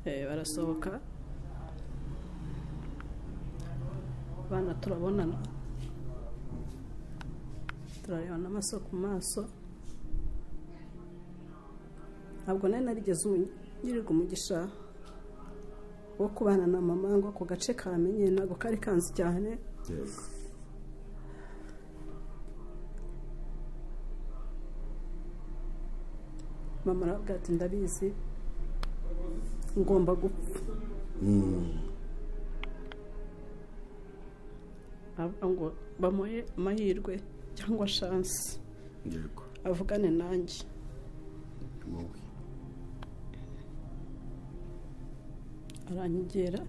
Barasohoka abana turabonana, turarebana amaso ku maso. Ntabwo nari narigeze ngirirwa umugisha wo kubana na mama ngo ako gace kamenye, ntabwo kari kanzi cyane. Mama aravuga ati ndabizi ngomba gupfa. Avuga ngo bamuhe amahirwe cyangwa chance avugane nanjye. Aranyegera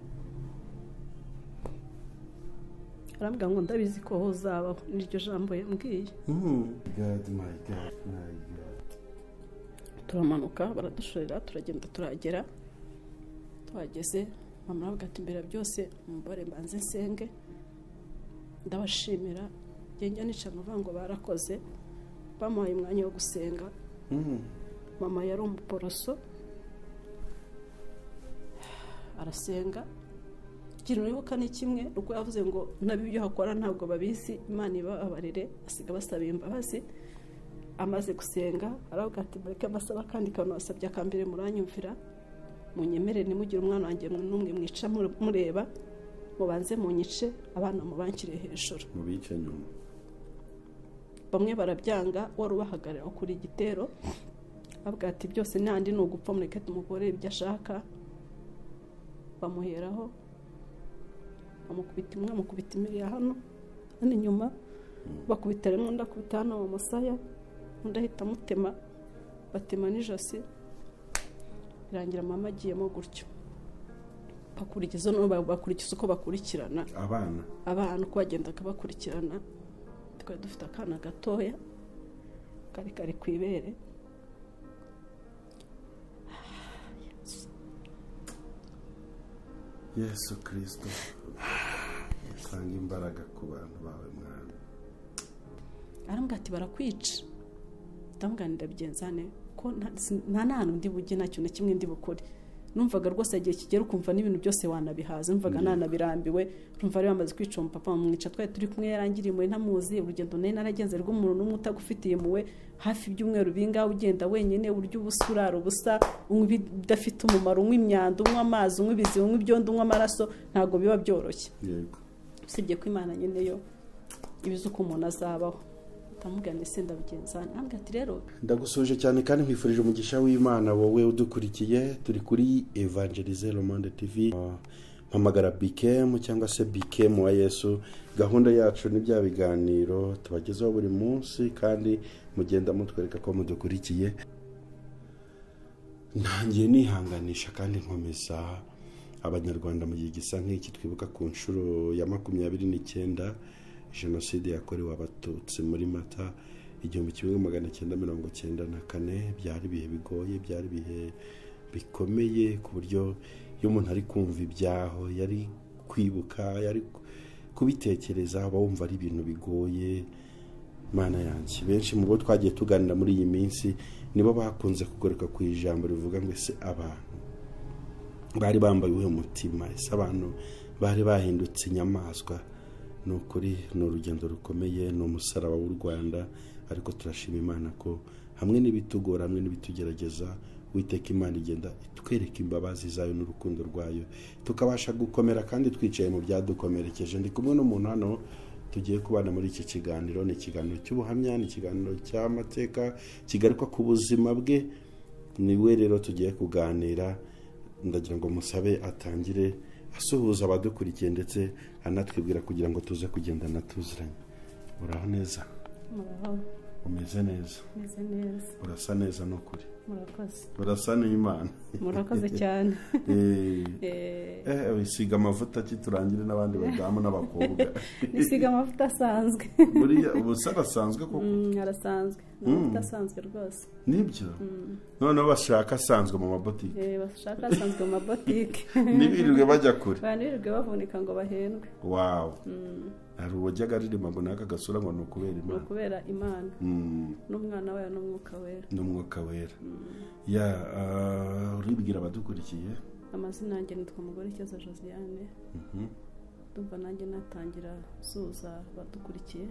arambwira ngo ndabizi ko uzabaho, niryo jambo yambwiye. God, my God, my God. Turamanuka baradushorera, turagenda turagera. Tuhageze mama aravuga ati mbere byose mubare mbanze nsenge, ndabashimira. Njya nica nkavuga ngo barakoze, bamuhaye umwanya wo gusenga. Mama yari umuporoso, arasenga. Ikintu nibuka ni kimwe, uko yavuze ngo nabi ibyo hakora ntabwo babizi, Imana ibababarire, asiga basaba imbabazi. Amaze gusenga aravuga ati mureke amasaba kandi kantu asabye akambere muranyumvira, munyemere nimugire umwana wanjye n'umwe mwica mureba, mubanze munyice abana mubankire hejuru, mubice nyuma. Bamwe barabyanga, wari ubahagarara kuri igitero avuga ati byose nandi ni ugupfa, mureke tumukore ibyo ashaka. Bamuheraho bamukubita imwe, amukubita imiri ya hano hano inyuma, bakubita rimwe, undi akubita hano mu musaya, undi ahita amutema, batema n'ijosi. Birangira mama agiyemo gutyo. Bakurikiza no bakurikiza uko bakurikirana abana uko bagendaga bakurikirana. Twari dufite akana gatoya kari kari ku ibere. Yesu Kristo tanga imbaraga ku bantu bawe mwana. Arambwira ati barakwica. Ndamubwira ndabigenza ko nta hantu ndi bujye, nta kintu na kimwe ndi bukore. Numvaga rwose igihe kigera ukumva n'ibintu byose wanabihaza, numvaga nanabirambiwe. Urumva ari bamaze kwica umupapa bamwica, twari turi kumwe yarangiriye impuhwe ntamuzi. Urugendo nari naragenze rw'umuntu n'umwe utagufitiye impuhwe, hafi ibyumweru bingahe ugenda wenyine, urya ubusa, urara ubusa, unywa ibidafite umumaro, unywa imyanda, unywa amazi, unywa ibiziba, unywa ibyondo, unywa amaraso, ntabwo biba byoroshye. Yego, usibye ko Imana nyine yo ibizi uko umuntu azabaho. Ndamubwira ndetse ndabigenza. Arambwira ati rero ndagusuje cyane kandi nkwifurije umugisha w'Imana wowe udukurikiye. Turi kuri Evangelize Le Monde TV, mpamagara BKM cyangwa se BKM wa Yesu. Gahunda yacu ni bya biganiro tubagezaho buri munsi kandi mugenda mutwereka ko mudukurikiye. Ntangiye nihanganisha kandi nkomeza Abanyarwanda mu gihe gisa nk'iki twibuka ku nshuro ya 29 Jenoside yakorewe Abatutsi muri Mata 1994. Byari ibihe bigoye, byari ibihe bikomeye ku buryo iyo umuntu ari kumva ibyaho, yari kwibuka, yari kubitekereza, aba wumva ari ibintu bigoye. Mana yanjye, benshi mu bo twagiye tuganira muri iyi minsi nibo bakunze kugaruka ku ijambo rivuga ngo ese abantu bari bambaye uwuhe mutima, ese abantu bari bahindutse inyamaswa. Ni ukuri ni urugendo rukomeye, ni umusaraba w'u Rwanda, ariko turashima Imana ko hamwe n'ibitugora, hamwe n'ibitugerageza, Uwiteka Imana igenda itwereka imbabazi zayo n'urukundo rwayo, tukabasha gukomera kandi twicaye mu byadukomerekeje. Ndi kumwe n'umuntu hano tugiye kubana muri iki kiganiro. Ni ikiganiro cy'ubuhamya, ni ikiganiro cy'amateka kigaruka ku buzima bwe. Niwe rero tugiye kuganira. Ndagira ngo musabe atangire asuhuza abadukurikiye ndetse anatwibwira kugira ngo tuze kugendana tuziranye. Uraho neza? Muraho. Umeze neza? Meze neza. Urasa neza n'ukuri. Murakoze. Urasa n'Imana. Murakoze cyane. Wisiga amavuta ki turangire n'abandi badamu n'abakobwa? Nisiga amavuta asanzwe. Buriya ubusa arasanzwe koko? Arasanzwe. Amavuta asanzwe rwose. Nibyo? Noneho bashaka asanzwe mu mabotike. Bashaka asanzwe mu mabotike. Nibirirwe bajya kure. Banirwe bavunika ngo bahendwe. Wow. Hari uwajyaga aririmba ngo naka gasura ngo ni ukubera Imana. Ni ukubera Imana. N'umwana wayo n'umwuka wera. N'umwuka wera. Ya, uribwira abadukurikiye? Amazina yanjye nitwa Mugore Icyeza Josiane. Ndumva nanjye natangira suza abadukurikiye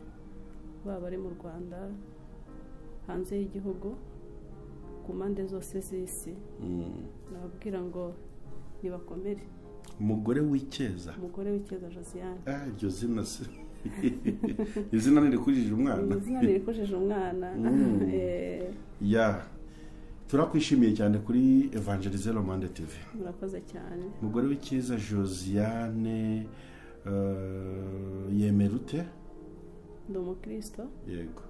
baba bari mu Rwanda, hanze y'igihugu, ku mpande zose z'isi. Nababwira ngo nibakomere. Umugore w'icyeza, Umugore w'icyeza Josiane. Iryo zina se izina ntirikujije umwana? Izina ntirikujije umwana. Ya, turakwishimiye cyane kuri Evangelize Le Monde TV. Murakoze cyane. Umugore w'icyeza Josiane, yemera ute? Ndi umukristo. Yego.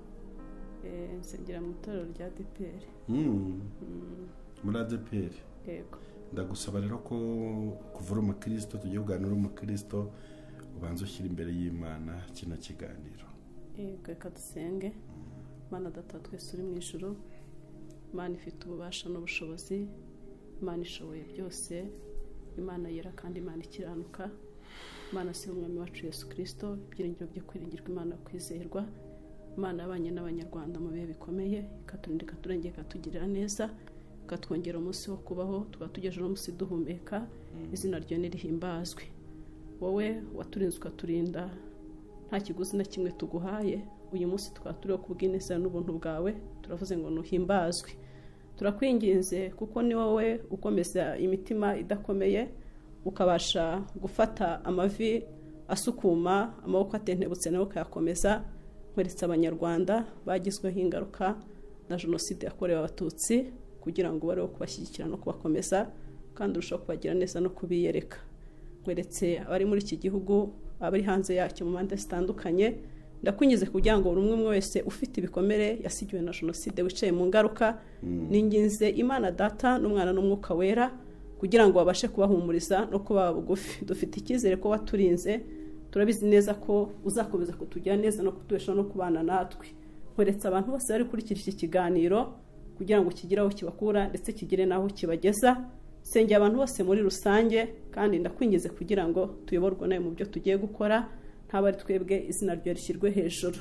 Nsengera mu itorero rya ADEPR. Muri ADEPR? Yego. Ndagusaba rero ko kuva uri umukristo, tugiye kuganira uri umukristo, ubanza ushyira imbere y'Imana kino kiganiro. Yego, reka dusenge. Mana Data twese uri mu ijuru, Imana ifite ububasha n'ubushobozi, Imana ishoboye byose, Imana yera kandi Imana ikiranuka, Imana si umwami wacu Yesu Kristo, ibyiringiro byo kwiringirwa, Imana kwizerwa, Imana yabanye n'Abanyarwanda mu bihe bikomeye, ikaturinda, ikaturengera, ikatugirira neza, ikatwongera umunsi wo kubaho, tukaba tugejeje umunsi duhumeka, izina ryawe nirihimbazwe. Wowe waturinze ukaturinda nta kiguzi na kimwe tuguhaye, uyu munsi tukaba turiho kubw'ineza n'ubuntu bwawe, turavuze ngo nuhimbazwe. Turakwinginze kuko ni wowe ukomeza imitima idakomeye, ukabasha gufata amavi asukuma, amaboko atentebutse nawe ukayakomeza. Nkweretse Abanyarwanda bagizweho ingaruka na Jenoside yakorewe Abatutsi, kugira ngo bareho kubashyigikira no kubakomeza, kandi urushaho kubagira neza no kubiyereka. Nkweretse abari muri iki gihugu, abari hanze yacyo mu mpande zitandukanye, ndakwingize kugira ngo buri umwe wese ufite ibikomere yasigiwe na Jenoside wicaye mu ngaruka, ninginze Imana Data n'Umwana n'Umwuka Wera kugira ngo babashe kubahumuriza no kubaba bugufi. Dufite icyizere ko waturinze, turabizi neza ko uzakomeza kutugira neza no kutubeshaho no kubana natwe. Nkweretse abantu bose bari kurikira iki kiganiro kugira ngo kigire aho kibakura ndetse kigire n'aho kibageza. Sengera abantu bose muri rusange, kandi ndakwingize kugira ngo tuyoborwe nawe mu byo tugiye gukora, ntaba ari twebwe, izina ryawe rishyirwe hejuru,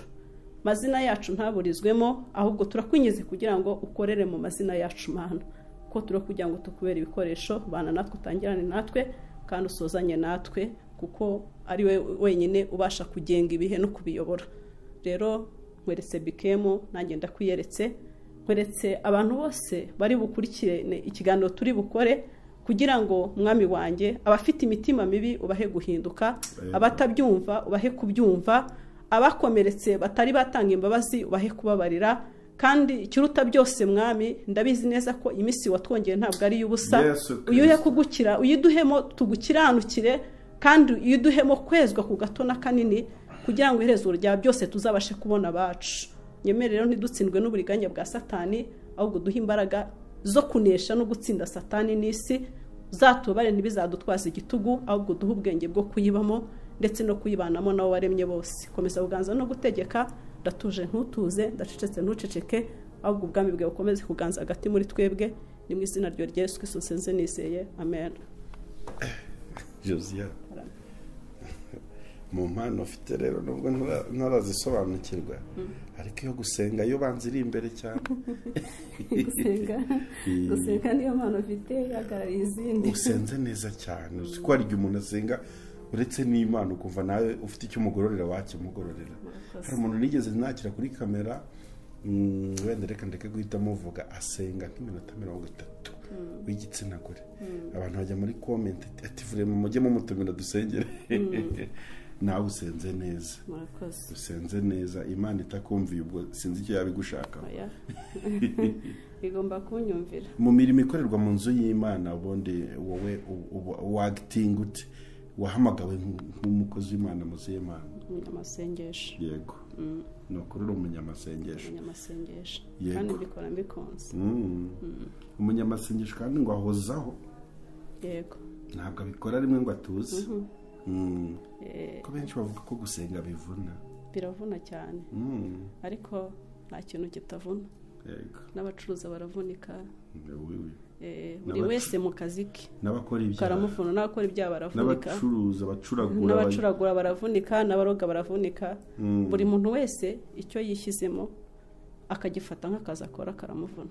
mazina yacu ntaburizwemo, ahubwo turakwingize kugira ngo ukorere mu mazina yacu Mana, kuko turakugira ngo tukubere ibikoresho, bana natwe, utangirane natwe kandi usozanye natwe, kuko ari we wenyine ubasha kugenga ibihe no kubiyobora. Rero nkweretse Bikemu, nanjye ndakwiyeretse, nkweretse abantu bose bari bukurikirane ikiganiro turi bukore, kugira ngo mwami wanjye abafite imitima mibi ubahe guhinduka, abatabyumva ubahe kubyumva, abakomeretse batari batanga imbabazi ubahe kubabarira, kandi ikiruta byose mwami, ndabizi neza ko iminsi watwongeye ntabwo ari iy'ubusa, uyuhe kugukira, uyiduhemo tugukiranukire, kandi uyiduhemo kwezwa ku gato na kanini, kugira ngo iherezo rya byose tuzabashe kubona abacu. Nyemere rero ntidutsindwe n'uburiganya bwa Satani, ahubwo duhe imbaraga zo kunesha no gutsinda Satani n'isi, uzatubare ntibizadutwaza igitugu, ahubwo duhe ubwenge bwo kuyibamo ndetse no kuyibanamo nabo waremye bose. Komeza kuganza no gutegeka, ndatuje ntutuze, ndacecetse ntuceceke, ahubwo ubwami bwawe bukomeze kuganza hagati muri twebwe, ni mu izina rya Yesu Kristo nsenze nizeye, amen. Josiane, mu mpano ufite rero nubwo ntarazisobanukirwa, ariko iyo gusenga yo banza iri imbere cyane. Gusenga niyo mpano ufite ihagarariye izindi. Usenze neza cyane, uzi ko hari igihe umuntu asenga uretse n'Imana ukumva nawe ufite icyo umugororera wakimugororera. Hari umuntu nigeze nakira kuri kamera, wenda reka ndeke guhita muvuga, asenga nk'iminota 30 w'igitsina gore. Abantu bajya muri comment ati vure mujye mumutumira dusengere. Nawe usenze neza. Usenze neza, Imana itakumviye ubwo sinzi icyo yabigushaka. Igomba kunyumvira. Mu mirimo ikorerwa mu nzu y'Imana ubundi wowe wagitinga ute? Wahamagawe nk'umukozi w'Imana mu nzu y'Imana? Umunyamasengesho. Yego. Ni ukuri uri umunyamasengesho. Umunyamasengesho. Kandi mbikora mbikunze. Umunyamasengesho kandi ngo ahozaho. Yego. Ntabwo abikora rimwe ngo atuze. Ko benshi bavuga ko gusenga bivuna. Biravuna cyane. Ariko nta kintu kitavuna. Yego. N'abacuruza baravunika. Buri wese mu kazi ke. N'abakora ibyaha karamuvuna, n'abakora ibyaha baravunika. N'abacuruza, abacuragura, n'abacuragura baravunika, n'abaroga baravunika. Buri muntu wese icyo yishyizemo Akagifata nk'akazi akora karamuvuna.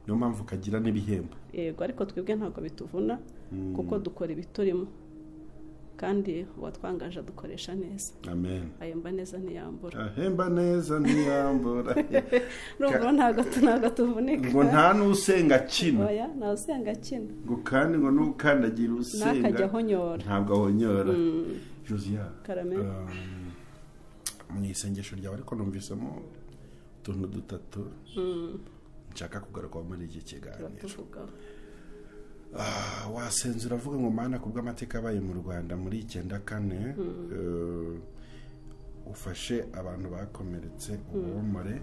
Niyo mpamvu kagira n'ibihembo. Yego, ariko twebwe ntabwo bituvuna kuko dukora ibiturimo, kandi uwatwangaje adukoresha neza. Amen. Ahemba neza ntiyambura. Ahemba neza ntiyambura. Nubwo ntabwo tuvunika. Ngo nta n'usenga akina. Oya, nta usenga akina. Ngo kandi ngo n'ukandagira usenga ntakajya ahonyora. Ntabwo ahonyora. Josiya, Karame. Mu isengesho ryawe ariko numvisemo utuntu dutatu nshaka kugaruka muri iki kiganiro. Wasenze uravuga ngo Mana kubw'amateka abaye mu Rwanda muri 94, ufashe abantu bakomeretse ubomore,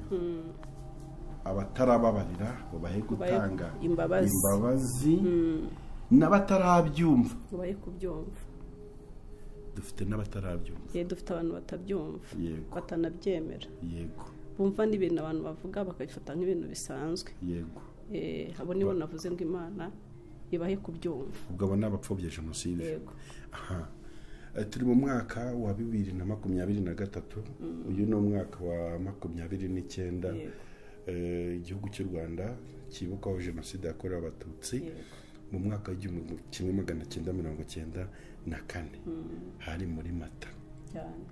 abatarababarira ubahe gutanga imbabazi, n'abatarabyumva ubahe kubyumva. Dufite n'abatarabyumva. Dufite abantu batabyumva, batanabyemera. Yego. Bumva n'ibintu abantu bavuga bakabifata nk'ibintu bisanzwe. Yego. Abo nibo navuze ngo Imana ibahe kubyumva. Ubwo abo ni abapfobya jenoside. Yego. Aha. Turi mu mwaka wa 2023, uyu ni umwaka wa 29. Igihugu cy'u Rwanda cyibukaho jenoside yakorewe Abatutsi mu mwaka wa 1994. Hari muri Mata. Cyane.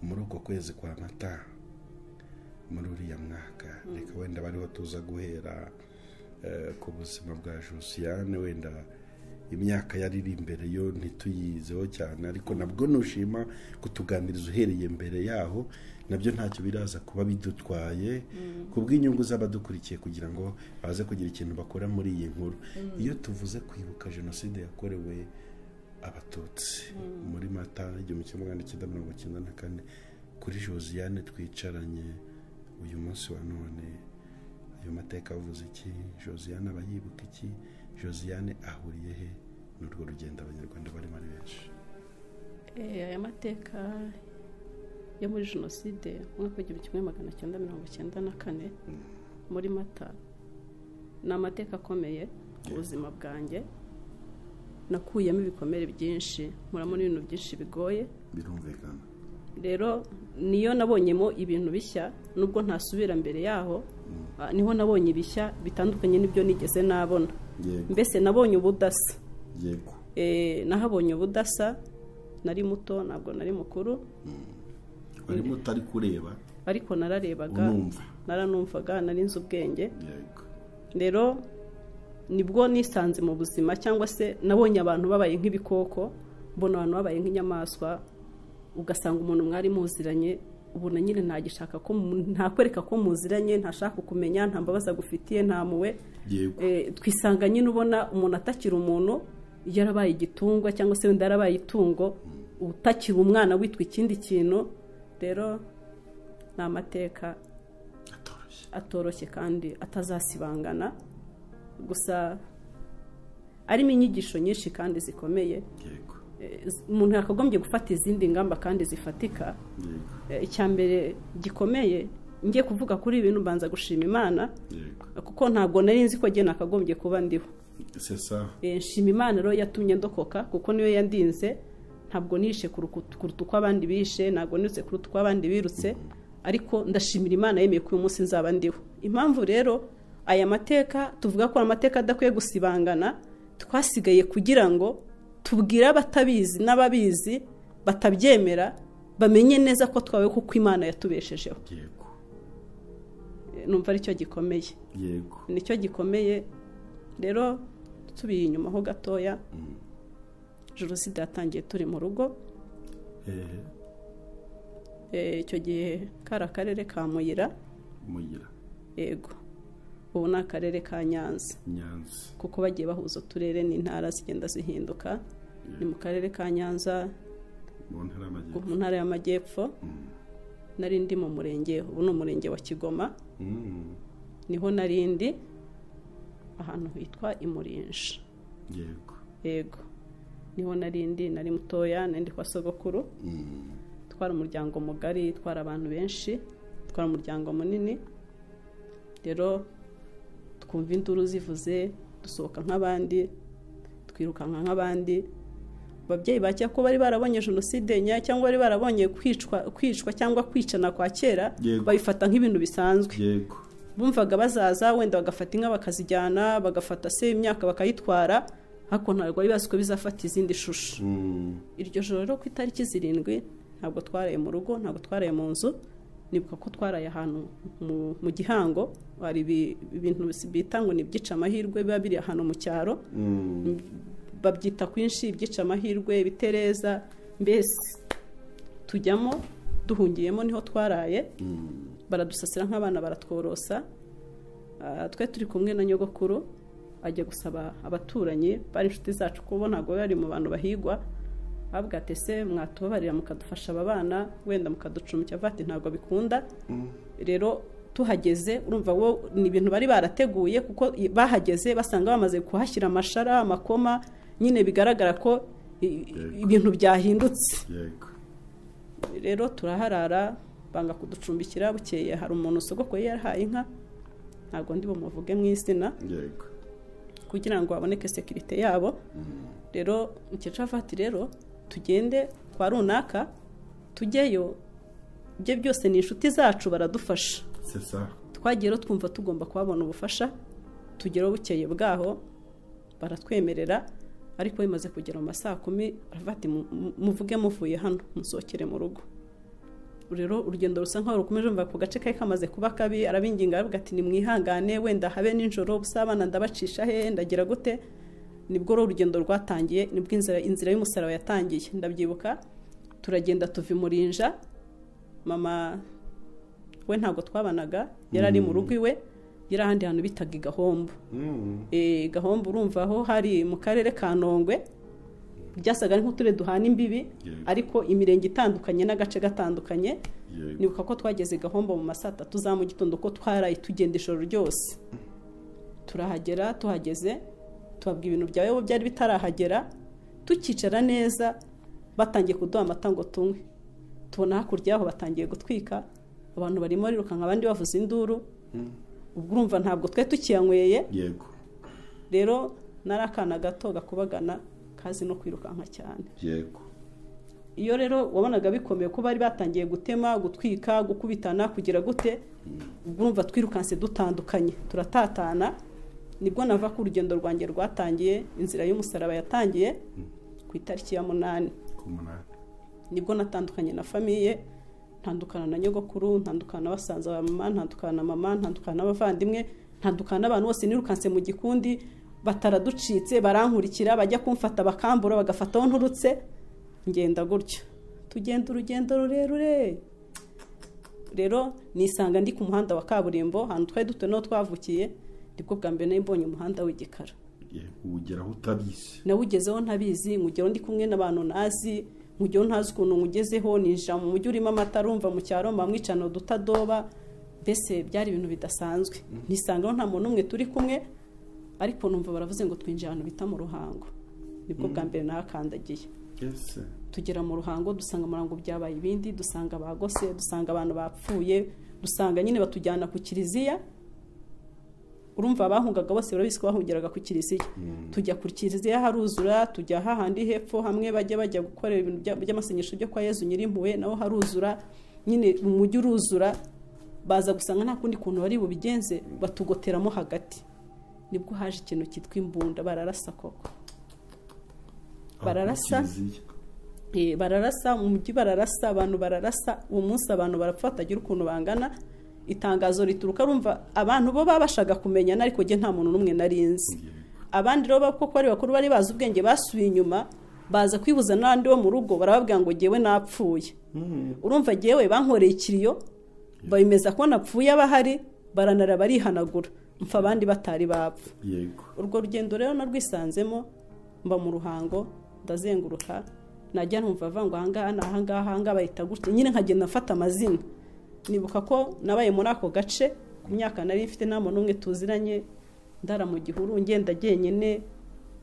Muri uko kwezi kwa Mata muri uriya mwaka, reka wenda bariho tuza guhera ku buzima bwa Josiane, wenda imyaka yari iri imbere yo ntituyizeho cyane, ariko nabwo nushima kutuganiriza uhereye mbere yaho, nabyo ntacyo biraza kuba bidutwaye kubw'inyungu z'abadukurikiye kugira ngo baze kugira ikintu bakora muri iyi nkuru. Iyo tuvuze kwibuka jenoside yakorewe Abatutsi muri Mata 1994, kuri Josiane twicaranye uyu munsi wa none, ayo mateka avuze iki? Josiane aba yibuka iki? Josiane ahuriye he n'urwo rugendo Abanyarwanda barimo ari benshi? Aya mateka yo muri jenoside mu mwaka 1994 muri Mata ni amateka akomeye ku buzima bwanjye. Nakuyemo ibikomere byinshi, nkuramo n'ibintu byinshi bigoye. Birumvikana. Rero niyo nabonyemo ibintu bishya, nubwo ntasubira mbere yaho, niho nabonye ibishya bitandukanye n'ibyo nigeze nabona. Mbese nabonye ubudasa. Yego. Nahabonye ubudasa, nari muto, ntabwo nari mukuru. Wari muto ari kureba? Ariko nararebaga, naranumvaga, nari nzi ubwenge. Yego. Rero nibwo nisanze mu buzima, cyangwa se nabonye abantu babaye nk'ibikoko, mbona abantu babaye nk'inyamaswa, ugasanga umuntu mwari muziranye ubona nyine ntagishaka ko ntakwereka ko muziranye, ntashaka kumenya, nta mbabazi agufitiye, nta muwe. Twisanga nyine ubona umuntu atakira umuntu, yarabaye igitungwa cyangwa se wenda yarabaye itungo, utakira umwana witwa ikindi kintu. Rero ni amateka atoroshye kandi atazasibangana, gusa arimo inyigisho nyinshi kandi zikomeye. Umuntu yakagombye gufata izindi ngamba kandi zifatika. Icya mbere gikomeye ngiye kuvuga kuri ibintu, mbanza gushima Imana, kuko ntabwo nari nzi ko nakagombye kuba ndiho. Nshima Imana rero yatumye ndokoka, kuko niyo yandinze. Ntabwo nishe kuruta uko abandi bishe, ntabwo nirutse kuruta uko abandi birutse, ariko ndashimira Imana yemeye ko uyu munsi nzaba ndiho. Impamvu rero aya mateka tuvuga ko amateka adakwiye gusibangana, twasigaye kugira ngo tubwire abatabizi n'ababizi batabyemera, bamenye neza ko twawe kuko Imana yatubeshejeho. Yego. Numva aricyo gikomeye. Yego. Nicyo gikomeye. Rero tubiye inyuma ho gatoya, jenoside yatangiye turi mu rugo. Icyo gihe kari akarere ka Muyira. Muyira. Yego. Ubu ni akarere ka Nyanza. Nyanza. Kuko bagiye bahuza uturere n'intara zigenda zihinduka. Ni mu karere ka Nyanza, mu ntara y'Amajyepfo. Nari ndi mu murenge, ubu ni umurenge wa Kigoma. Niho nari ndi, ahantu hitwa Imurinja. Yego. Yego. Niho nari ndi, nari mutoya, nari ndi kwa sogokuru. Twari umuryango mugari, twari abantu benshi, twari umuryango munini. Rero twumva induru zivuze, dusohoka nk'abandi, twirukanka nk'abandi. Ababyeyi ba kera ko bari barabonye jenoside nya cyangwa bari barabonye kwicwa cyangwa kwicana kwa kera, babifata nk'ibintu bisanzwe. Yego. Bumvaga bazaza wenda bagafata inka bakazijyana, bagafata se imyaka bakayitwara, ariko ntabwo bari bazi ko bizafata izindi shusho. Iryo joro rero ku itariki 7 ntabwo twaraye mu rugo, ntabwo twaraye mu nzu. Nibuka ko twaraye ahantu mu gihango, hari ibintu bita ngo ni ibyica amahirwe biba biri ahantu mu cyaro. Babyita kwinshi ibyica amahirwe, ibitereza, mbese tujyamo duhungiyemo niho twaraye. Baradusasira nk'abana, baratworosa. Twe turi kumwe na nyogokuru, ajya gusaba abaturanyi bari inshuti zacu, kuko ntabwo bari mu bantu bahigwa. Babwa ati se mwatubabarira mukadufasha aba bana, wenda mukaducumbikira. Ati ntabwo bikunda. Rero tuhageze urumva wo ni ibintu bari barateguye, kuko bahageze basanga bamaze kuhashyira amashara, amakoma, nyine bigaragara ko ibintu byahindutse. Yego. Rero turaharara, banga kuducumbikira. Bukeye hari umuntu sogoko yarahaye inka, ntabwo ndi bumuvuge mu izina. Yego. Kugira ngo haboneke sekirite yabo. Rero mukecuru ati rero tugende kwa runaka, tujyeyo, ibyo byose ni inshuti zacu baradufasha. C'est ça. Twagiye rero twumva tugomba kuhabona ubufasha, tugeraho bukeye bwaho baratwemerera, ariko bimaze kugera mu masaha 10 baravuga ati muvuge muvuye hano musohokere mu rugo. Rero urugendo rusa nkaho rukomeje, mva ku gace kari kamaze kuba kabi, arabinginga aravuga ati nimwihangane wenda habe nijoro, ubusabana ndabacisha he, ndagira gute. Nibwo rero urugendo rwatangiye, nibwo inzira y'umusaraba yatangiye. Ndabyibuka turagenda tuva i Murinja, mama we ntabwo twabanaga, yari ari mu rugo iwe, yari ahandi hantu bitaga i Gahombo. Gahombo urumva aho hari mu karere ka Nongwe, byasaga nk'uturere duhana imbibi, ariko imirenge itandukanye n'agace gatandukanye. Nibuka ko twageze Gahombo mu ma saa 3 za mu gitondo, ko twaraye tugenda ijoro ryose. Turahagera, tuhageze tubabwira ibintu byawe byari bitarahagera, tukicara neza batangiye kuduha amata ngo tunywe. Tubona hakurya aho batangiye gutwika, abantu barimo barirukanka, abandi bavuza induru. Ubwo urumva ntabwo twe tukiyanyweye. Yego. Rero nari akana gato gakubagana, kazi no kwirukanka cyane. Yego. Iyo rero wabonaga bikomeye ko bari batangiye gutema, gutwika, gukubitana, kugira gute, ubwo urumva twirukanse dutandukanye, turatatana. Nibwo nava ku rugendo rwanjye rwatangiye, inzira y'umusaraba yatangiye ku itariki ya 8. Nibwo natandukanye na famiye, ntandukana na nyogokuru, ntandukana na basaza ba mama, ntandukana na mama, ntandukana n'abavandimwe, ntandukana n'abantu bose. Nirukanse mu gikundi, bataraducitse barankurikira, bajya kumfata bakambura, bagafata aho nturutse, ngenda gutyo. Tugenda urugendo rurerure. Rero nisanga ndi ku muhanda wa kaburimbo, ahantu twari dutuye n'aho twavukiye. Nibwo bwa mbere mbonye umuhanda w'igikara. Ugeraho utabizi. Nawugezeho ntabizi, ngugeraho ndi kumwe n'abantu nazi, ngugeraho ntazi ukuntu ngugezeho, ninjira mu mujyi urimo amatara, urumva mu cyaro mwicana udutadoba, mbese byari ibintu bidasanzwe. Nisangaho nta muntu umwe turi kumwe, ariko numva baravuze ngo twinjira ahantu bita mu Ruhango. Nibwo bwa mbere nahakandagiye. Tugera mu Ruhango dusanga mu Ruhango byabaye ibindi, dusanga abagose, dusanga abantu bapfuye, dusanga nyine batujyana ku kiliziya. Urumva abahungaga bose barabizi ko bahungiraga ku kiliziya. Tujya ku kiliziya haruzura, tujya hahandi hepfo hamwe bajya gukorera ibintu by'amasengesho byo kwa Yezu Nyirimpuhwe, naho haruzura, nyine umujyi uruzura. Baza gusanga nta kundi kuntu bari bubigenze, batugoteramo hagati. Nibwo haje ikintu cyitwa imbunda, bararasa koko. Bararasa. Bararasa mu mujyi, bararasa abantu, bararasa uwo munsi abantu barapfa batagira ukuntu bangana. Itangazo rituruka, urumva abantu bo babashaga kumenya, ariko njye nta muntu n'umwe narinzi. Abandi rero koko ari bakuru bari bazi ubwenge basubiye inyuma, baza kwibuza n'abandi bo mu rugo, barababwira ngo jyewe napfuye. Urumva jyewe bankoreye ikiriyo, babimeza ko napfuye abahari, baranara barihanagura, mpfa abandi batari bapfa. Yego. Urwo rugendo rero narwisanzemo, mba mu Ruhango, ndazenguruka, najya numva ngo ahangaha n'ahangaha, ahangaha bahita gutya, nyine nkagenda mfata amazina. Nibuka ko nabaye muri ako gace ku myaka nari mfite nta muntu n'umwe tuziranye, ndara mu gihuru ngenda jyenyine,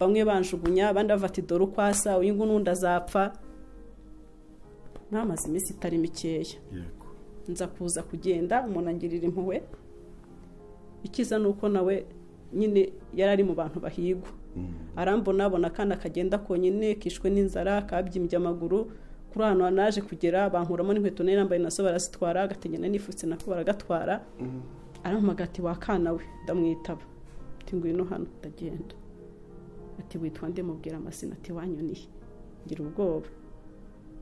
bamwe banjugunya, abandi bava ati dore uko asa, uyu nguyu n'undi azapfa. Namaze iminsi itari mikeya. Yego. Nza kuza kugenda, umuntu angirira impuhwe. Ikiza nuko nawe nyine yari ari mu bantu bahigwa. Arambona abona akana kagenda konyine kishwe n'inzara, kabyimbye amaguru. Kuri hano naje kugera bankuramo n'inkweto nari nambaye nazo barazitwara, agatenge nifutse nako baragatwara. Arampamagara ati wa kana we, ndamwitaba. Ati ngwino hano, ndagenda. Ati witwa nde? Mubwira amazina. Ati wanyoniye. Ngira ubwoba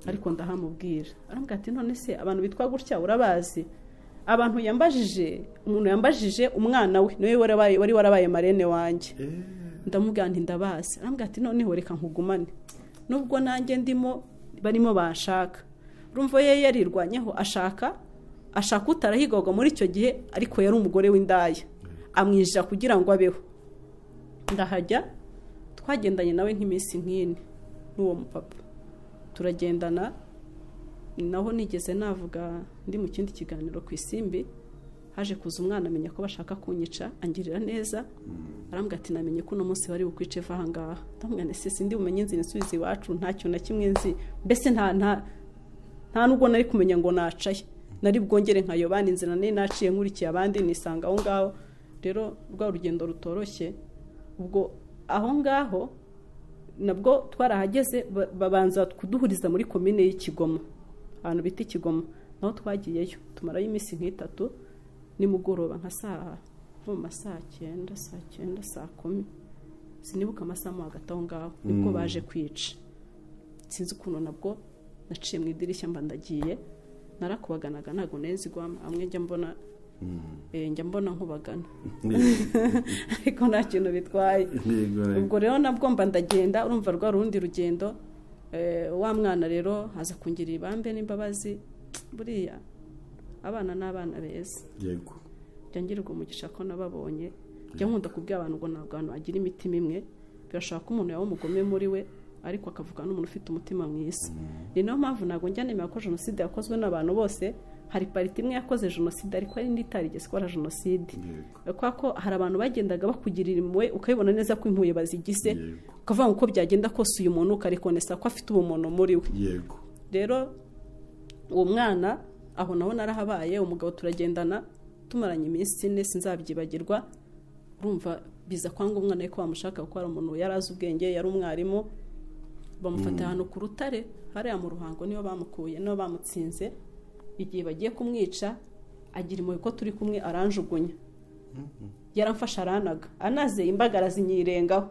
ariko ndahamubwira. Arambwira ati none se abantu bitwa gutya urabazi? Abantu yambajije, umuntu yambajije umwana we niwe wari warabaye marene wanjye. Ndamubwira nti ndabazi. Arambwira ati noneho reka nkugumane nubwo nanjye ndimo barimo bashaka. Urumva ye yarirwanyeho ashaka utarahigwaga muri icyo gihe, ariko yari umugore w'indaya, amwinjira kugira ngo abeho. Ndahajya, twagendanye nawe nk'iminsi nk'ine n'uwo mupapa turagendana. Naho nigeze navuga ndi mu kindi kiganiro ku Isimbi, haje kuza umwana amenya ko bashaka kunyica, angirira neza. Arambwira ati namenye ko uno munsi bari bukwice va ahangaha. Ndamubwira nti sisi ndi bumenye inzira insubiza iwacu, ntacyo na kimwe nzi, mbese nta nubwo nari kumenya ngo nacaye, nari bwongere nkayoba inzira nari naciye nkurikiye abandi nisanga aho ngaho. Rero rwa rugendo rutoroshye. Ubwo aho ngaho nabwo twarahageze, babanza kuduhuriza muri komine y'Ikigoma, ahantu bita Ikigoma, naho twagiyeyo tumarayo iminsi nk'itatu. Nimugoroba nka saa nko mu masaa 9, saa 9, saa 10, sinibuka amasaha mo hagati aho ngaho, nibwo baje kwica. Sinzi ukuntu nabwo naciye mu idirishya mba ndagiye, narakubaganaga ntabwo nzi igwamo, amwe njya mbona njya mbona nkubagana ariko nta kintu bitwaye. Ubwo rero nabwo mba ndagenda, urumva rwa rundi rugendo. Wa mwana rero aza kungirira ibambe n'imbabazi. Buriya abana n'abana beza, yego, njya ngirirwa umugisha ko nababonye. Njya nkunda kubwira abantu ngo ntabwo abantu bagira imitima imwe, birashobora ko umuntu yaba umugome muri we ariko akavuga n'umuntu ufite umutima mwiza. Ni nayo mpamvu ntabwo njya nemera ko jenoside yakozwe n'abantu bose. Hari pariti imwe yakoze jenoside ariko hari indi itarigeze ikora jenoside, kubera ko hari abantu bagendaga bakugirira impuhwe ukabibona neza ko impuhwe bazigize, ukavuga ngo uko byagenda kose uyu muntu ukarikonesa ko afite ubumuntu muri we. Yego. Rero uwo mwana aho naho narahabaye, umugabo turagendana tumaranye iminsi ine, sinzabyibagirwa. Urumva biza kwanga umwana ko bamushaka kuko ari umuntu yari azi ubwenge, yari umwarimu. Bamufata ahantu ku rutare hariya mu Ruhango, niyo bamukuye, niyo bamutsinze. Igihe bagiye kumwica agira impuhwe ko turi kumwe, aranjugunya. Yaramfashe aranaga, anaze imbagara zinyirengaho.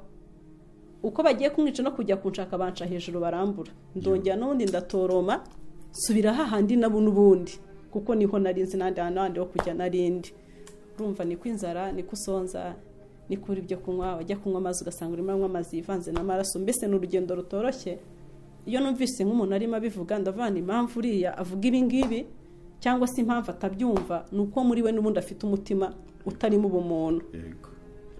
Uko bagiye kumwica no kujya kunshaka banca hejuru barambura. Ndongera n'ubundi ndatoroma, subira hahandi nabo n'ubundi, kuko niho nari nzi n'ahandi hantu ho kujya narindi. Urumva ni kwinzara, ni kusonza, ni kuri ibyo kunywa, wajya kunywa amazi ugasanga urimo anywa amazi yivanze n'amaraso. Mbese ni urugendo rutoroshye. Iyo numvise nk'umuntu arimo abivuga ndavana impamvu uriya avuga ibi ngibi cyangwa se impamvu atabyumva, ni uko muri we n'ubundi afite umutima utarimo ubumuntu. Yego.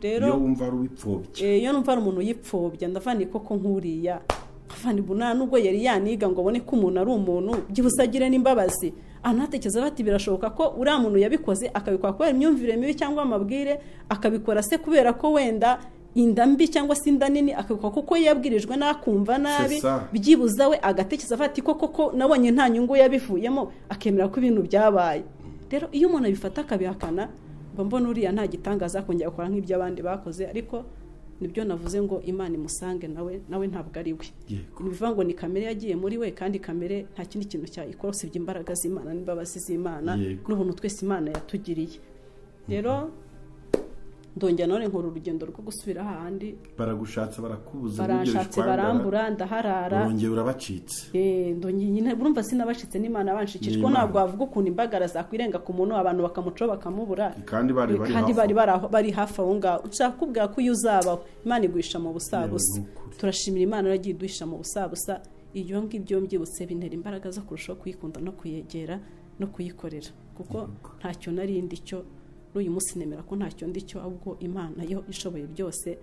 Rero iyo wumva ari uwipfobya, iyo numva ari umuntu uyipfobya ndavana koko nk'uriya, nkavana ibuna nubwo yari yaniga ngo abone ko umuntu ari umuntu, byibuze agire n'imbabazi. Anatekereza bati birashoboka ko uriya muntu yabikoze akabikora kubera imyumvire mibi cyangwa amabwire, akabikora se kubera ko wenda inda mbi cyangwa se inda nini, akabikora kuko yabwirijwe nakumva nabi, byibuza we agatekereza bati koko ko nabonye nta nyungu yabivuyemo, akemera ko ibintu byabaye. Rero iyo umuntu abifata akabihakana, mba mbona uriya nta gitangaza kongera gukora nk'ibyo abandi bakoze. Ariko nibyo navuze ngo Imana imusange nawe ntabwo ari we. Bivuga ngo ni kamere yagiye muri we, kandi kamere nta kindi kintu cyayikora usibye imbaraga z'Imana n'imbabazi z'Imana n'ubuntu twese Imana yatugiriye. Rero ndongera none nkora urugendo rwo gusubira ahandi. Baragushatse barakubuza, baranshatse barambura, ndaharara. Urongera urabacitse. Ndongera nyine urumva sinabacitse n'Imana banshikije, ko ntabwo wavuga ukuntu imbagara zakwirenga ku muntu abantu bakamuco bakamubura, kandi bari bari hafi aho ngaho. Nshaka kubwira ko iyo uzabaho Imana iguhisha mu busabusa. Turashimira Imana yagiye iduhisha mu busabusa. Iyo ngibyo mbyibutse bintera imbaraga zo kurushaho kuyikunda no kuyegera no kuyikorera, kuko ntacyo narindi cyo n'uyu munsi nemera ko ntacyo ndi cyo, ahubwo Imana yo ishoboye byose.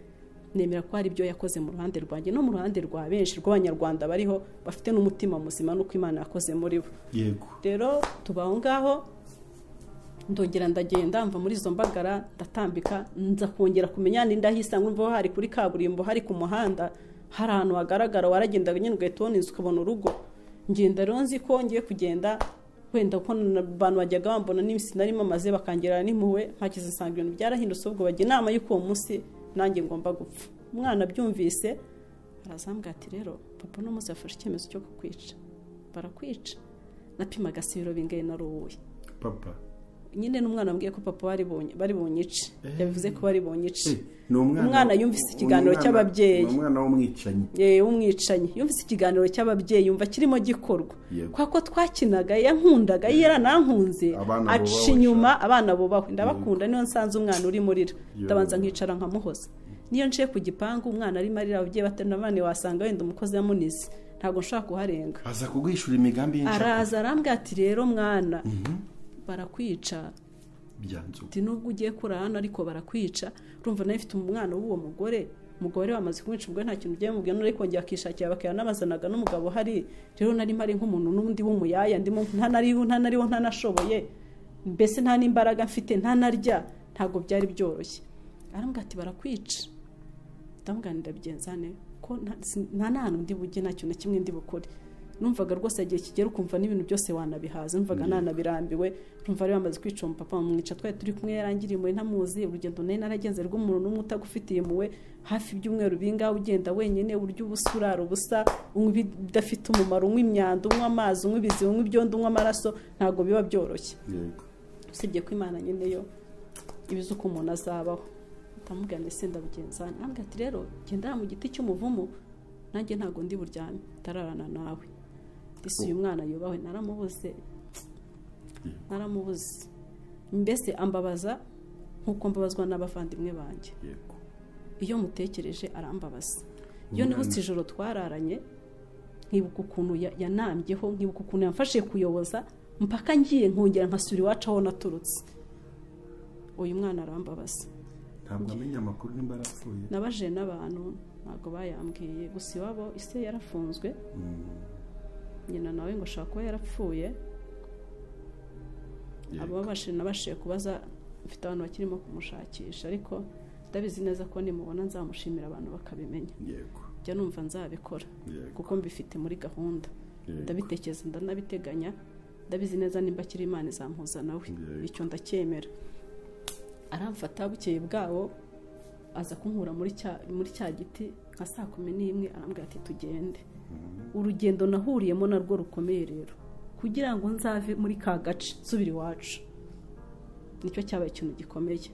Nemera ko hari ibyo yakoze mu ruhande rwanjye no mu ruhande rwa benshi rw'abanyarwanda bariho bafite n'umutima muzima n'uko Imana yakoze muri bo. Yego. Rero tubaho ngaho, ndongera ndagenda mva muri izo mbagara ndatambika, nza kongera kumenya n'indahisanga. Urumva hari kuri kaburimbo, hari ku muhanda, hari ahantu hagaragara, waragendaga nyine ugahita ubona inzu ukabona urugo. Ngenda rero nzi ko ngiye kugenda wenda ko abantu bajyaga bambona n'imisi narimo maze bakangira n'impuhwe, mpakize nsanga ibintu byarahindutse. Ubwo bajya inama y'uko uwo munsi nanjye ngomba gupfa. Umwana abyumvise arazambwira ati rero papa uno munsi yafashe icyemezo cyo kukwica, barakwica. Napimaga se ibiro bingahe naruhuye papa nyine n'umwana ambwiye ko papa bari bunyice, yabivuze ko bari bunyice. Umwana yumvise ikiganiro cy'ababyeyi, umwana w'umwicanyi, w'umwicanyi yumvise ikiganiro cy'ababyeyi, yumva kirimo gikorwa kwa ko twakinaga, yankundaga, yaranankunze, aca inyuma abana bubahwe. Ndabakunda, niyo nsanze umwana uri murira ndabanza nkicara nkamuhoza. Niyo nciye ku gipangu umwana arimo arira, ababyeyi baterura abana, wasanga wenda umukozi yamunize, ntabwo nshobora kuharenga. Aza kuguhishura imigambi y'inshaka, araza arambwira ati rero mwana barakwica byanzu, ati nubwo ugiye kura hano ariko barakwica. Urumva nawe mfite umwana w'uwo mugore, umugore wamaze kumwica, ubwo nta kintu ugiye mubwira, none kongera akishakira bakanabazanaga n'umugabo hari. Rero nari mpari nk'umuntu n'undi w'umuyaya, ndimo ntanariho ntanashoboye, mbese nta n'imbaraga mfite, ntanarya, ntabwo byari byoroshye. Arambwira ati barakwica. Ndamubwira ndabigenza nte ko nta n'ahantu ndi bujye, nta kintu na kimwe ndi bukore. Numvaga rwose igihe kigera ukumva n'ibintu byose wanabihaza, numvaga nanabirambiwe. Urumva bari bamaze kwica umupapa bamwica, twari turi kumwe, yarangiriye impuhwe ntamuzi. Urugendo nari naragenze rw'umuntu n'umwe utagufitiye impuhwe, hafi ibyumweru bingahe ugenda wenyine, urya ubusa, urara ubusa, unywa ibidafite umumaro, unywa imyanda, unywa amazi, unywa ibiziba, unywa ibyondo, unywa amaraso, ntabwo biba byoroshye. Usibye ko Imana nyine yo ibizi uko umuntu azabaho. Ndamubwira ndetse ndabigenza, arambwira ati rero gendera mu giti cy'umuvumu, nanjye ntabwo ndi buryame ntararana nawe. Isi uyu mwana yubahwe, naramubuze, naramubuze. Mbese ambabaza nk'uko mbabazwa n'abavandimwe banjye. Iyo mutekereje arambabaza. Iyo nibutse ijoro twararanye, nkibuka ukuntu yanambyeho, nkibuka ukuntu yamfashije kuyoboza mpaka ngiye nkongera nkasubira iwacu aho naturutse. Uyu mwana arambabaza. Ntabwo amenya amakuru nimba arapfuye. Nabaje n'abantu ntabwo bayambwiye, gusa iwabo ise yarafunzwe, nyina nawe ngo ashaka kuba yarapfuye. Abo nabashije kubaza, mfite abantu bakirimo kumushakisha, ariko ndabizi neza ko nimubona nzamushimira abantu bakabimenya. Njya numva nzabikora kuko mbifite muri gahunda, ndabitekereza, ndanabiteganya, ndabizi neza nimba akiri Imana izampuza nawe, icyo ndacyemera. Aramfata bukeye bwabo aza kunkura muri cya giti nka 11:00, arambwira ati tugende. Urugendo nahuriyemo narwo rukomeye rero, kugira ngo nzave muri ka gace nsubire iwacu, nicyo cyabaye ikintu gikomeye.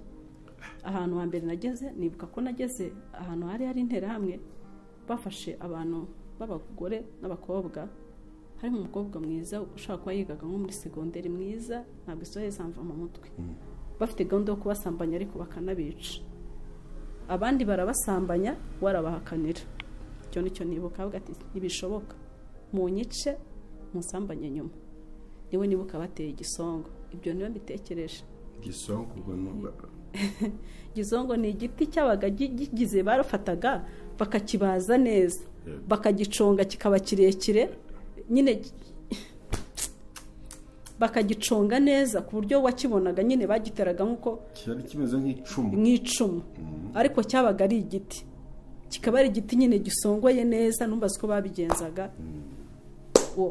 Ahantu hambere nageze, nibuka ko nageze ahantu hari hari interahamwe, bafashe abantu b'abagore n'abakobwa, harimo umukobwa mwiza ushobora kuba yigaga nko muri segonderi mwiza, ntabwo isohe zamva mu mutwe. Bafite gahunda yo kubasambanya ariko bakanabica, abandi barabasambanya warabahakanira. Icyo nicyo nibuka, avuga ati ntibishoboka, munyice musambanye nyuma. Niwe nibuka bateye igisongo, ibyo niyo mbitekereje. Igisongo ubwo igisongo ni igiti cyabaga gigize, barafataga bakakibaza neza, bakagiconga kikaba kirekire nyine, bakagiconga neza ku buryo wakibonaga nyine, bagiteraga nkuko cyari kimeze nk'icumu, ariko cyabaga ari igiti, kikaba ari igiti nyine gisongoye neza. Numbaze ko babigenzaga.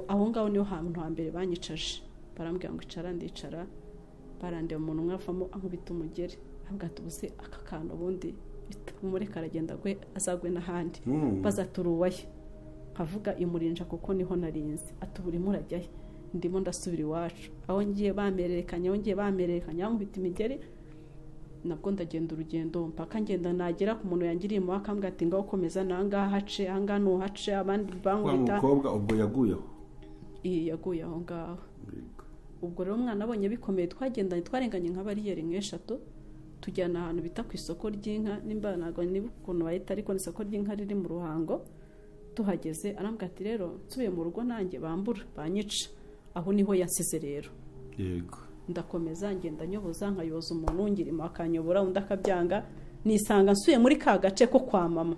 Aho ngaho niho hantu hambere banyicaje, barambwira ngo icara, ndicara, barandeba umuntu umwe avamo ankubita umugeri, arambwira ati ubuze aka kantu ubundi umureka aragenda agwe, azagwe n'ahandi, bazaturuwaye. Nkavuga imurinja kuko niho narinze, ati ubu urimo urajyahe? Ndimo ndasubira iwacu. Aho ngiye bamererekanya, aho ngiye bamererekanya, ankubita imigeri, nabwo ndagenda urugendo mpaka ngenda nagera ku muntu yangiriye impuhwe, akambwira ati ngaho komeza, nangaha hace, ahangaha ntuhace. Abandi bankubita. Wa mukobwa ubwo yaguyeho? Yaguye aho ngaho. Ubwo rero umwana abonye bikomeye, twagendanye twarenganye nka bariyeri nk'eshatu, tujyana ahantu bita ku isoko ry'inka, nimba ntabwo nibuka ukuntu bahita, ariko ni isoko ry'inka riri mu Ruhango. Tuhageze arambwira ati rero nsubiye mu rugo nanjye bambura banyica. Aho niho yansize rero. Yego. Ndakomeza ngenda nyoboza, nkayoza umuntu ngirimo akanyobora, undi akabyanga, nisanga nsuye muri ka gace ko kwa mama.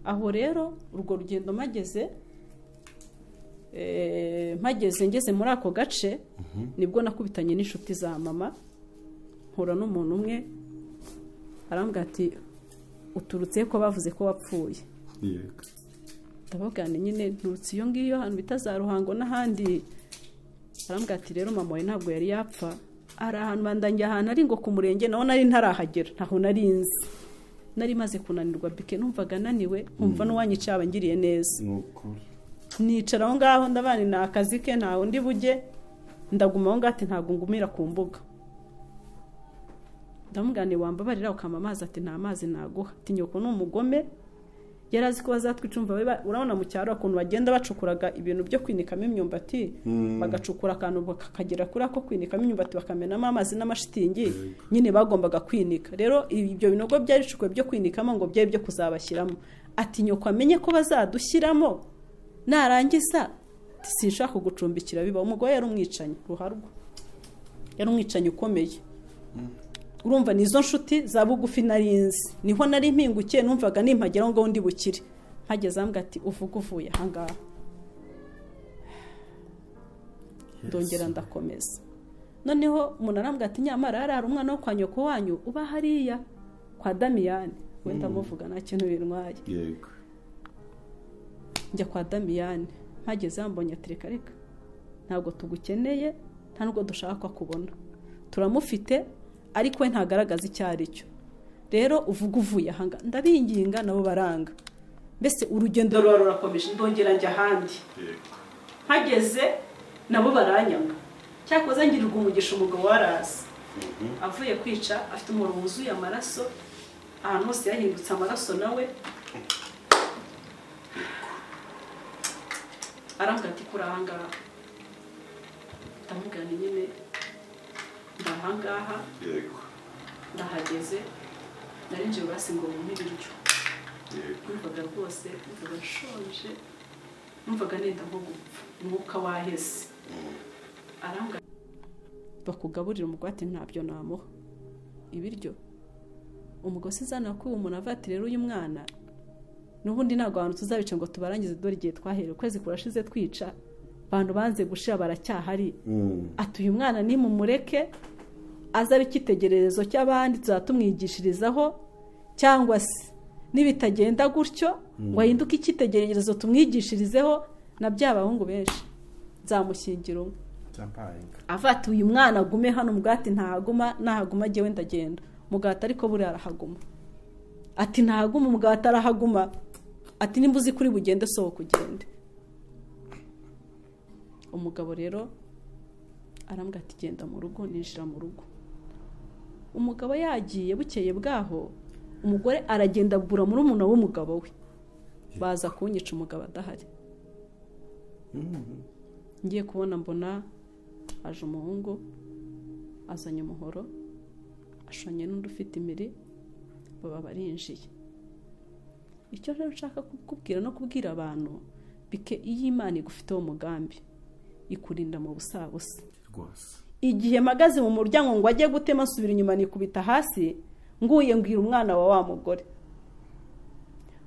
Aho rero urwo rugendo mpageze ngeze muri ako gace, nibwo nakubitanye n'inshuti za mama, mpura n'umuntu umwe arambwira ati uturutse ko bavuze ko wapfuye. Yego. Ndavuga nti nyine nturutse iyo ngiyo ahantu bita za Ruhango n'ahandi. Arambwira ati rero mama wawe ntabwo yari yapfa, ari ahantu bandangiye ahantu ari ngo ku murenge, naho nari ntarahagera, ntaho nari nzi. Nari maze kunanirwa bike, numvaga naniwe, nkumva n'uwanyica yaba ngiriye neza. Nicara aho ngaho ndabana ni akazi ke, ntawe undi bujye, ndaguma aho ngaho ati ntabwo ngumira ku mbuga. Ndamubwira nti wambabarira ukampa amazi, ati nta mazi naguha, ati nyoko ni umugome, yari azi ko bazatwica. Umva urabona mu cyaro ukuntu bagenda bacukuraga ibintu byo kwinikamo imyumbati, bagacukura akantu bakagera kuri ako kwinikamo imyumbati bakamenamo amazi n'amashitingi, nyine bagombaga kwinika. Rero ibyo binogo byari bicukuwe byo kwinikamo ngo byari byo kuzabashyiramo. Ati nyoko amenye ko bazadushyiramo, narangiza sinshaka kugucumbikira biba. Umugore yari umwicanyi ruharwa, yari umwicanyi ukomeye. Urumva nizo nshuti za bugufi narinzi, niho nari mpingukiye, numvaga nimpagera ngo ndi bukire. Mpageze ambwa ati uvuga uvuye aha ngaha. Ndongera ndakomeza. Noneho umuntu arambwa ati nyamara hari umwana wo kwa nyoko wanyu uba hariya kwa Damiyani, wenda muvuga nta kintu bintwaye. Yego. Njya kwa Damiyani, mpageze ambonye ati reka reka, ntabwo tugukeneye, nta nubwo dushaka kubona, turamufite ariko we ntagaragaza icyo ari cyo. Rero uvuga uvuye aha ngaha. Ndabinginga nabo baranga. Mbese urugendo ruba rurakomeje, ndongera njya ahandi. Mpageze nabo baranyanga. Cyakoze ngirirwa umugisha umugabo waraza. Avuye kwica afite umuhoro wuzuye amaraso, ahantu hose yahindutse amaraso nawe. Arambwira ati kuri aha ngaha. Ndamubwira nti nyine ndahangaha, ndahageze, narinjiye basi ngo bumpe ibiryo. Numvaga rwose, numvaga nshonje, numvaga nenda nko gupfa, umwuka waheze. Arambwira bakugaburira umugore ati ntabyo namuha ibiryo. Umugore zana ko umuntu ava ati rero uyu mwana n'ubundi ntabwo abantu tuzabica ngo tubarangize, dore igihe twahereye ukwezi kurashize twica abantu banze gushira baracyahari. Ati uyu mwana ni mumureke azabe icyitegererezo cy'abandi, tuzatumwigishirizaho, cyangwa se nibitagenda gutyo ngo ahinduke icyitegererezo tumwigishirizeho na bya bahungu benshi nzamushyingira umwe. Ava ati uyu mwana agume hano, umugati ntahaguma, nahaguma jyewe ndagenda. Umugati ariko buriya arahaguma. Ati ntahaguma, umugati arahaguma. Ati nimba uzi kuri bugende sohoka ugende. Umugabo rero arambwira ati genda mu rugo, ninjira mu rugo. Umugabo yagiye, bukeye bwaho umugore aragenda agura murumuna w'umugabo we, baza kunyica umugabo adahari. Ngiye kubona mbona aje umuhungu azanye umuhoro, ashonye n'undi ufite imiri, baba barinjiye. Icyo rero nshaka kukubwira no kubwira abantu, bike iyo Imana igufiteho umugambi ikurinda mu busabusa. Rwose. Igihe mpagaze mu muryango ngo ajye gutema, nsubira inyuma nikubita hasi, nguye mbwira umwana wa wa mugore.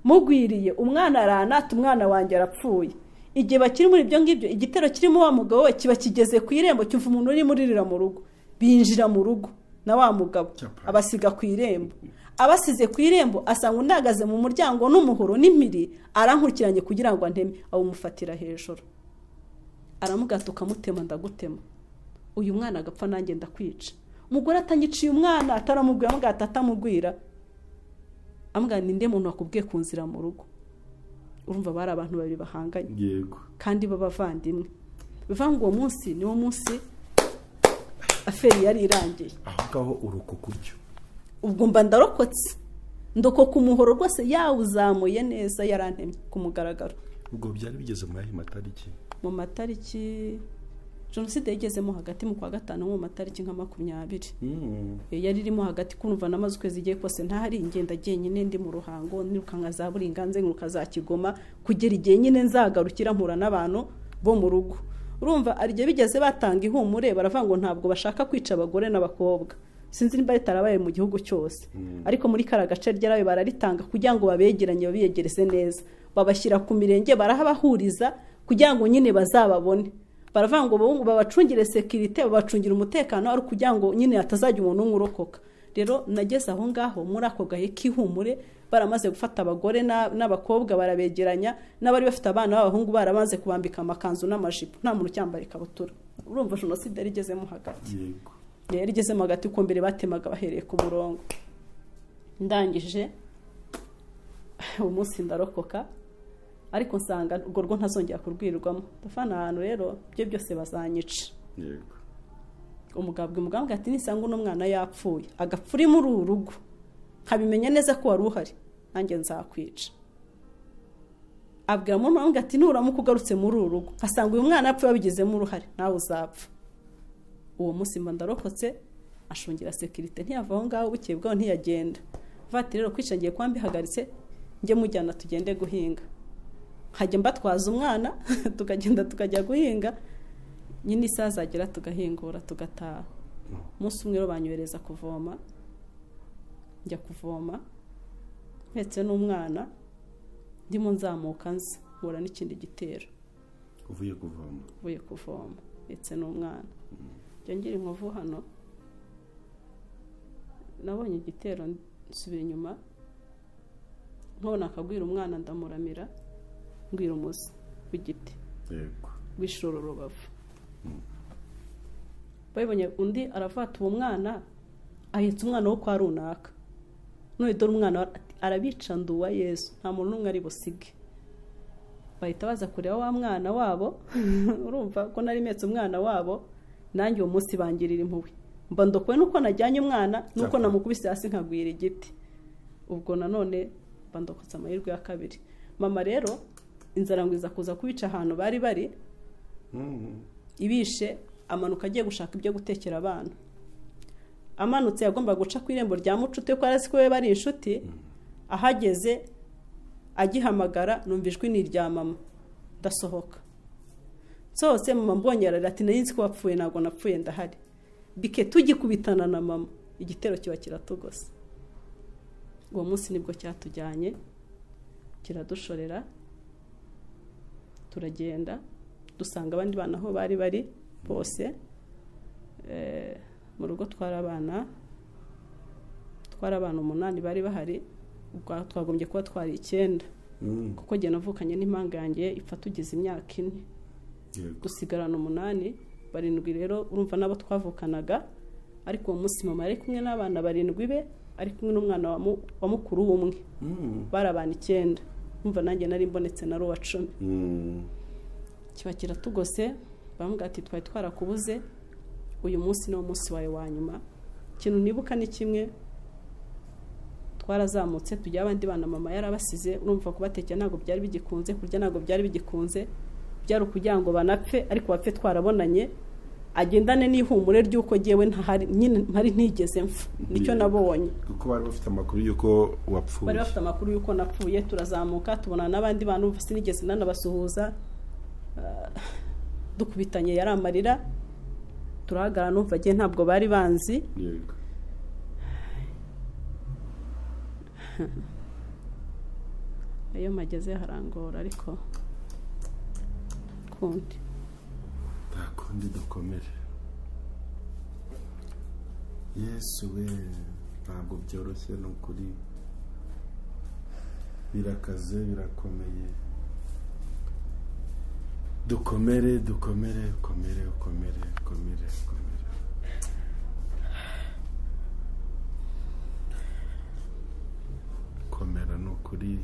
Mugwiriye umwana aranata, umwana wanjye arapfuye. Igihe bakiri muri ibyo ngibyo, igitero kirimo wa mugabo we kiba kigeze ku irembo, cyumva umuntu urimo uririra mu rugo. Binjira mu rugo na wa mugabo abasiga ku irembo. Abasize ku irembo asanga undagaze mu muryango n'umuhoro n'impiri, arankurikiranye kugira ngo anteme, awumufatira hejuru. Aramugata ukamutema ndagutema. Uyu mwana agapfa nanjye ndakwica. Umugore atanyiciye umwana ataramubwira, amugata atamugwira. Amugana ninde muntu wakubwiye kunzira mu rugo? Urumva bari abantu babiri bahanganye. Yego. Kandi babavandimwe. Bivuga ngo uwo munsi niwo munsi aferi yari irangiye. Aho ngaho uruko kuryo. Ubwo mba ndarokotse. Ndokoka umuhoro rwose yawuzamuye neza, yarantemye ku mugaragaro. Ubwo byari bigeze mu yahe matariki? Mu matariki Jenoside yagezemo hagati mu kwa gatanu, mu matariki nka 20. Yari irimo hagati, kumva namaze ukwezi igiye kose ntahari, ingenda jyenyine ndi mu Ruhango, nirukanka za Buringanze, nkiruka za Kigoma, kugera igihe nyine nzagarukira mpura n'abantu bo mu rugo. Urumva ari igihe bigeze batanga ihumure, baravuga ngo ntabwo bashaka kwica abagore n'abakobwa. Sinzi nimba ritarabaye mu gihugu cyose, ariko muri kara gace ryarabaye, bararitanga kugira ngo babegeranye, babiyegereze neza, babashyira ku mirenge, barahabahuriza kugira ngo nyine bazababone. Baravuga ngo babacungire sekirite, babacungire umutekano, ari kugira ngo nyine hatazajya umuntu umwe urokoka. Rero nageze aho ngaho muri ako gahe k'ihumure, baramaze gufata abagore n'abakobwa barabegeranya, n'abari bafite abana b'abahungu baramaze kubambika amakanzu n'amajipo, nta muntu ucyambara ikabutura. Urumva jenoside yari igezemo hagati. Yego. Yari igezemo hagati, kuko mbere batemaga bahereye ku murongo. Ndangije Umunsi ndarokoka ariko nsanga urwo rwo ntazongera kurwirwamo. Ndafana ahantu rero byo byose bazanyica. Yego. Umugabwe umugambwe ati nisanga uno mwana yapfuye agapfuri muri uru rugo nkabimenya neza ko wari uhari nanjye nzakwica. Abwira murumuna ati nuramuka ugarutse muri uru rugo nkasanga uyu mwana yapfuye wabigizemo uruhare nawe uzapfa. Uwo munsi mba ndarokotse, ashungira sekirite ntiyava aho ngaho, bukeye bwaho ntiyagenda. Vati rero kwica ngiye kuba mbihagaritse njye mujyana tugende guhinga. Nkajya mbatwaza umwana tukagenda tukajya guhinga, nyine isaha zagera tugahingura tugataha. Umunsi umwe rero banyohereza kuvoma, njya kuvoma mpetse n'umwana, ndimo nzamuka nza mpura n'ikindi gitero. Uvuye kuvoma? Uvuye kuvoma ndetse n'umwana. Njya ngira inkovu hano, nabonye igitero nsubira inyuma, nkabona akagwira umwana ndamuramira, ngwira umuzi w'igiti. Yego. W'ishoro rubavu. Babonye undi aravata uwo mwana ahetse umwana wo kwa runaka. None dore umwana arabica nduwa Yesu, nta muntu n'umwe ari busige. Bahita baza kureba wa mwana wabo urumva ko nari metse umwana wabo, nanjye uwo munsi bangirira impuhwe. Mba ndokwe nuko najyanye umwana nuko namukubise hasi nkagwira igiti. Ubwo nanone mba ndokotse amahirwe ya kabiri. Mama rero inzara ngo iza kuza kubica ahantu bari bari, ibishe amanuka agiye gushaka ibyo gutekera abana. Amanutse yagomba guca ku irembo rya Mucuti ko arazi ko we bari inshuti. Ahageze agihamagara numva ijwi ni irya mama, ndasohoka. Nsohotse mama mbonye ararira ati nari nzi ko wapfuye, ntabwo napfuye ndahari. Bike tugikubitana na mama igitero kiba kiratugose. Uwo munsi nibwo cyatujyanye kiradushorera, turagenda dusanga abandi bana aho bari bari bose. Mu rugo twari abana 8 bari bahari, ubwo twagombye kuba twari 9 kuko jye navukanye n'impanga yanjye ipfa tugize imyaka 4, dusigarana 8 7 rero urumva nabo twavukanaga. Ariko uwo munsi mama yari kumwe n'abana 7 be, ari kumwe n'umwana wa mukuru w'umwe, bari abana 9. Umva nanjye nari mbonetse nari uwa 10. Kiba kiratugose, bamubwira ati twari twarakubuze, uyu munsi ni umunsi wawe wa nyuma. Ikintu nibuka ni kimwe, twarazamutse tujya abandi bana mama yarabasize, urumva kubatekera ntabwo byari bigikunze, kurya ntabwo byari bigikunze, byari ukugira ngo banapfe ariko bapfe twarabonanye, agendane n'ihumure ry'uko jyewe ntahari nyine mpari ntigeze mfa. Nicyo nabonye kuko bari bafite amakuru y'uko wapfuye, bari bafite amakuru y'uko napfuye. Turazamuka tubona n'abandi bantu, umva sinigeze nanabasuhuza, dukubitanye yari amarira, turahagarara numva jye ntabwo bari banzi. Yego. Ayo mageze harangora ariko kundi ntakundi dukomere. Yesu we, ntabwo byoroshye ni ukuri, birakaze birakomeye. Dukomere dukomere ukomere ukomere ukomere ukomere. Komera ni ukuri,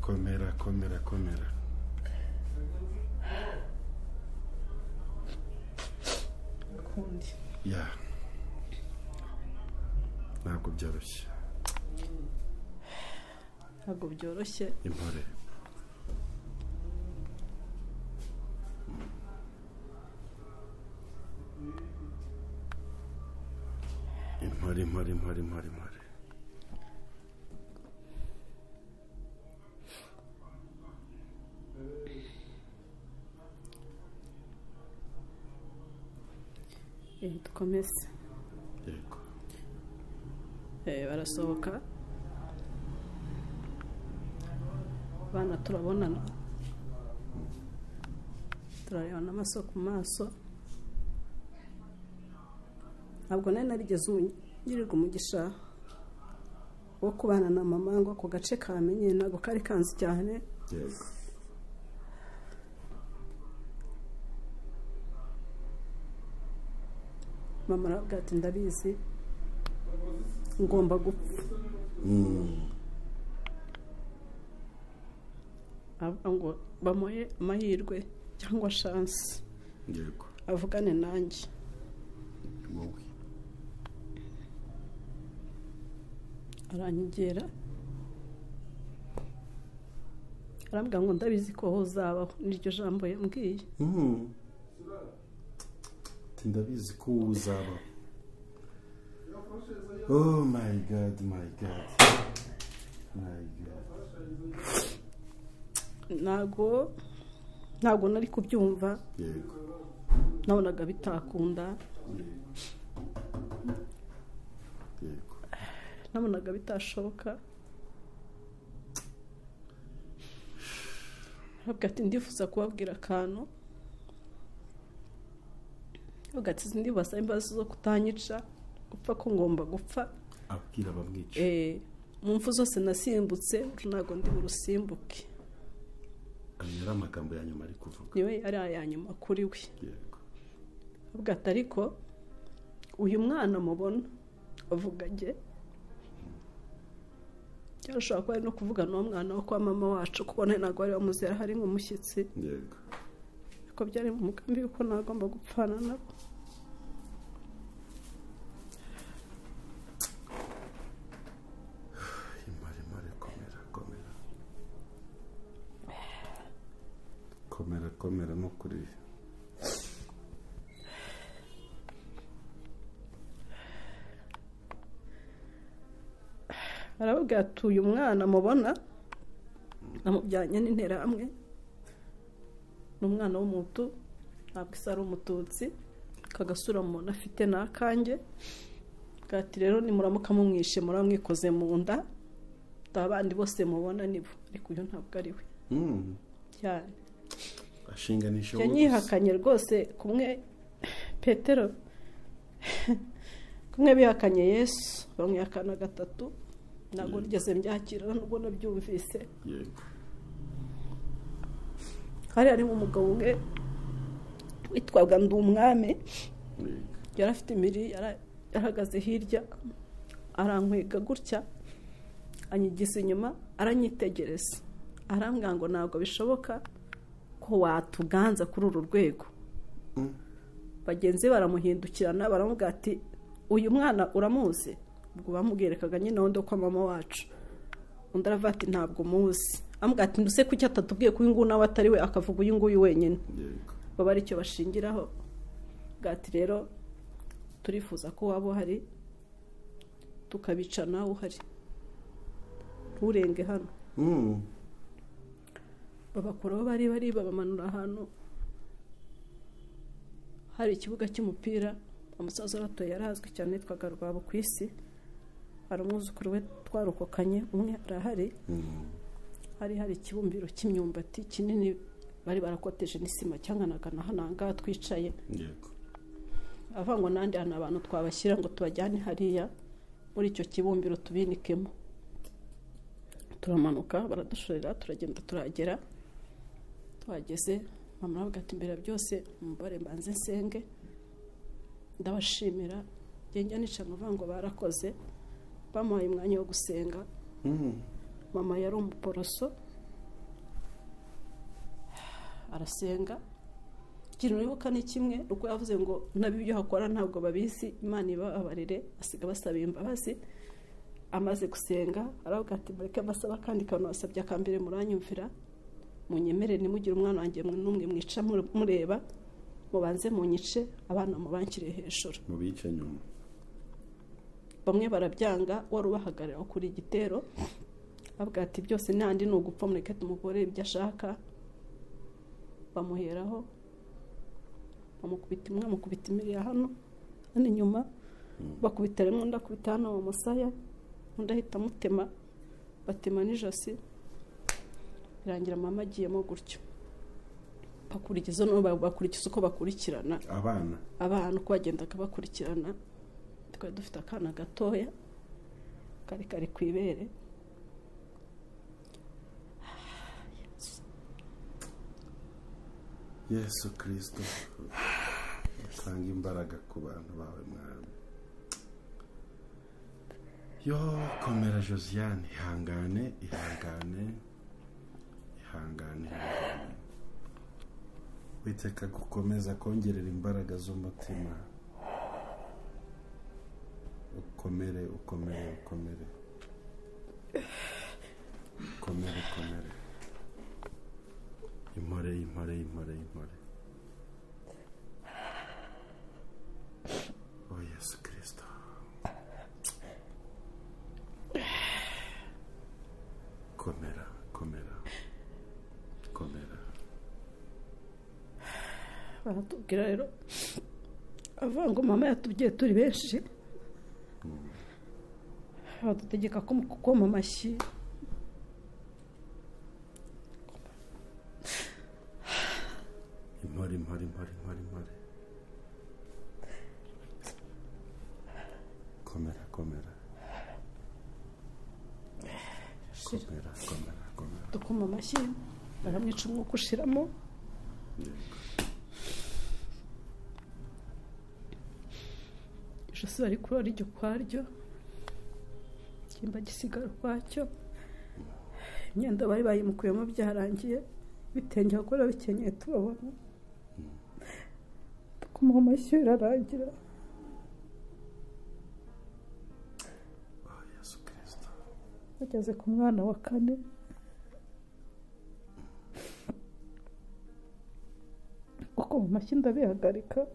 komera komera komera. Ya, ntabwo byoroshye, ntabwo byoroshye. Impore. Impore impore impore impore impore. Dukomeze. Yego. Barasohoka abana turabonana, turarebana amaso ku maso. Ntabwo nari narigeze ngirirwa umugisha wo kubana na mama ngo ako gace kamenye, ntabwo kari kanzi cyane. Yego. Mama aravuga ati ndabizi ngomba gupfa, Avuga ngo bamuhe amahirwe cyangwa chance. Yego. Avugane nanjye. Wowe. Aranyegera. Arambwira ngo ndabizi ko uzabaho, niryo jambo yambwiye. Ndabizi ko uzabaho. Oh my God, my God. My God. Ntago nari kubyumva. Yego. Nabonaga bitakunda. Yego. Nabonaga bitashoboka. Arabwira ati ndifuza kubabwira akantu. Avuga ati ndibasaba imbabazi zo kutanyica, gupfa ko ngomba gupfa. Abwira abamwica. Mu mfu zose nasimbutse, ntago ndi burusimbuke. Yari amagambo ya nyuma ari kuvuga. Niwe yari aya nyuma kuri we. Yego. Avuga ati ariko uyu mwana mubona avuga nge cyashobora kuba ari no kuvuga n'uwo mwana wo kwa mama wacu kuko ntabwo bari bamuzera hari nk'umushyitsi. Yego. Ariko byari mu mugambi yuko nagomba gupfana nabo. Imare komera komera. Komera komera no kuri. Aravuga ati uyu mwana mubona namubyanye n'interahamwe, ni umwana w'umutu, ntabwo isa ari umututsi, kagasura umuntu afite n'akanjye. Ati rero nimuramuka mumwishe muramwikoze mu nda, abandi bose mubona nibo, ariko uyu ntabwo ari we. Cyane. Ashinganisha yanyihakanye rwose kumwe Petero kumwe bihakanye Yesu bamwihakana gatatu. Ntabwo nigeze mbyakira nubwo nabyumvise. Yego. Hari harimo umugabo umwe witwaga Ndumwami. Yari afite imiri, yarahagaze hirya arankwega gutya, anyigiza inyuma, aranyitegereza, arambwira ngo ntabwo bishoboka ko watuganza kuri uru rwego. Bagenzi baramuhindukirana baramubwira ati uyu mwana uramuzi? Ubwo bamubwerekaga nyine wundi kwa mama wacu. Undi aravuga ati ntabwo muzi. Amubwira ati nduse kuki atatubwiye ko uyu nguyu nawe atari we, akavuga uyu nguyu wenyine. Baba aricyo bashingiraho. Ati rero turifuza ko waba uhari tukabica nawe uhari, nturenge hano. Babakuraho bari babamanura ahantu hari ikibuga cy'umupira. Umusaza uratuye yarazwi cyane yitwaga Rwabo ku isi. Hari umwuzukuru we twarokokanye umwe arahari. Hari ikibumbiro cy'imyumbati kinini bari barakoteje n'isima cyanganaga na hano ngaha twicaye. Yego. Avuga ngo nandi hano abantu twabashyira ngo tubajyane hariya muri icyo kibumbiro tubinikemo. Turamanuka baradushorera turagenda turagera. Tuhageze mama aravuga ati mbere byose umubare mbanze nsenge, ndabashimira. Njya nica nkavuga ngo barakoze, bamuhaye umwanya wo gusenga. Mama yari umuporoso, arasenga. Ikintu nibuka ni kimwe, uko yavuze ngo nabi ibyo hakora ntabwo babizi, Imana ibabarire, asiga basaba imbabazi. Amaze gusenga aravuga ati mureke mbasaba kandi kantu basabye akambere muranyumvira, munyemere nimugire umwana wanjye n'umwe mwica mureba, mubanze munyice abana mubankire hejuru, mubice nyuma. Bamwe barabyanga, wari ubahagarara kuri igitero avuga ati byose nandi ni ugupfa, mureke tumukore ibyo ashaka. Bamuheraho bamukubita imwe, bamukubita imiri hano hano inyuma, bakubita rimwe, undi akubita hano mu musaya, undi ahita amutema, batema n'ijosi. Birangira mama agiyemo gutyo. Bakurikiza no bakurikiza uko bakurikirana abana uko bagendaga bakurikirana. Twari dufite akana gatoya kari kari ku ibere. Yesu Kristo tanga imbaraga ku bantu bawe mwami. Yo, komera Josiane, ihangane, ihangane, ihangane, ihangane. Witeka gukomeza kongerera imbaraga z'umutima. Ukomere, ukomere, ukomere. Komere, komere. Impore, impore, impore, impore. Oh Yesu Kristo. Komera, komera, komera. Baratubwira rero avuga ngo mama yatubwiye turi benshi, badutegeka ko gukoma amashyi. Impore, impore, impore, impore, impore. Komera, komera. Komera, komera, komera. Dukoma amashyi baramwica umwuka ushiramo. Ijosi bari kurora iryo ukwaryo, ikimba gisigara ukwacyo, imyenda bari bayimukuyemo byarangiye, ibitenge bakora bikenyeye tubabona. Dukoma amashyi birarangira. Oh Yesu Kristo. Bageze ku mwana wa kane, gukoma amashyi ndabihagarika.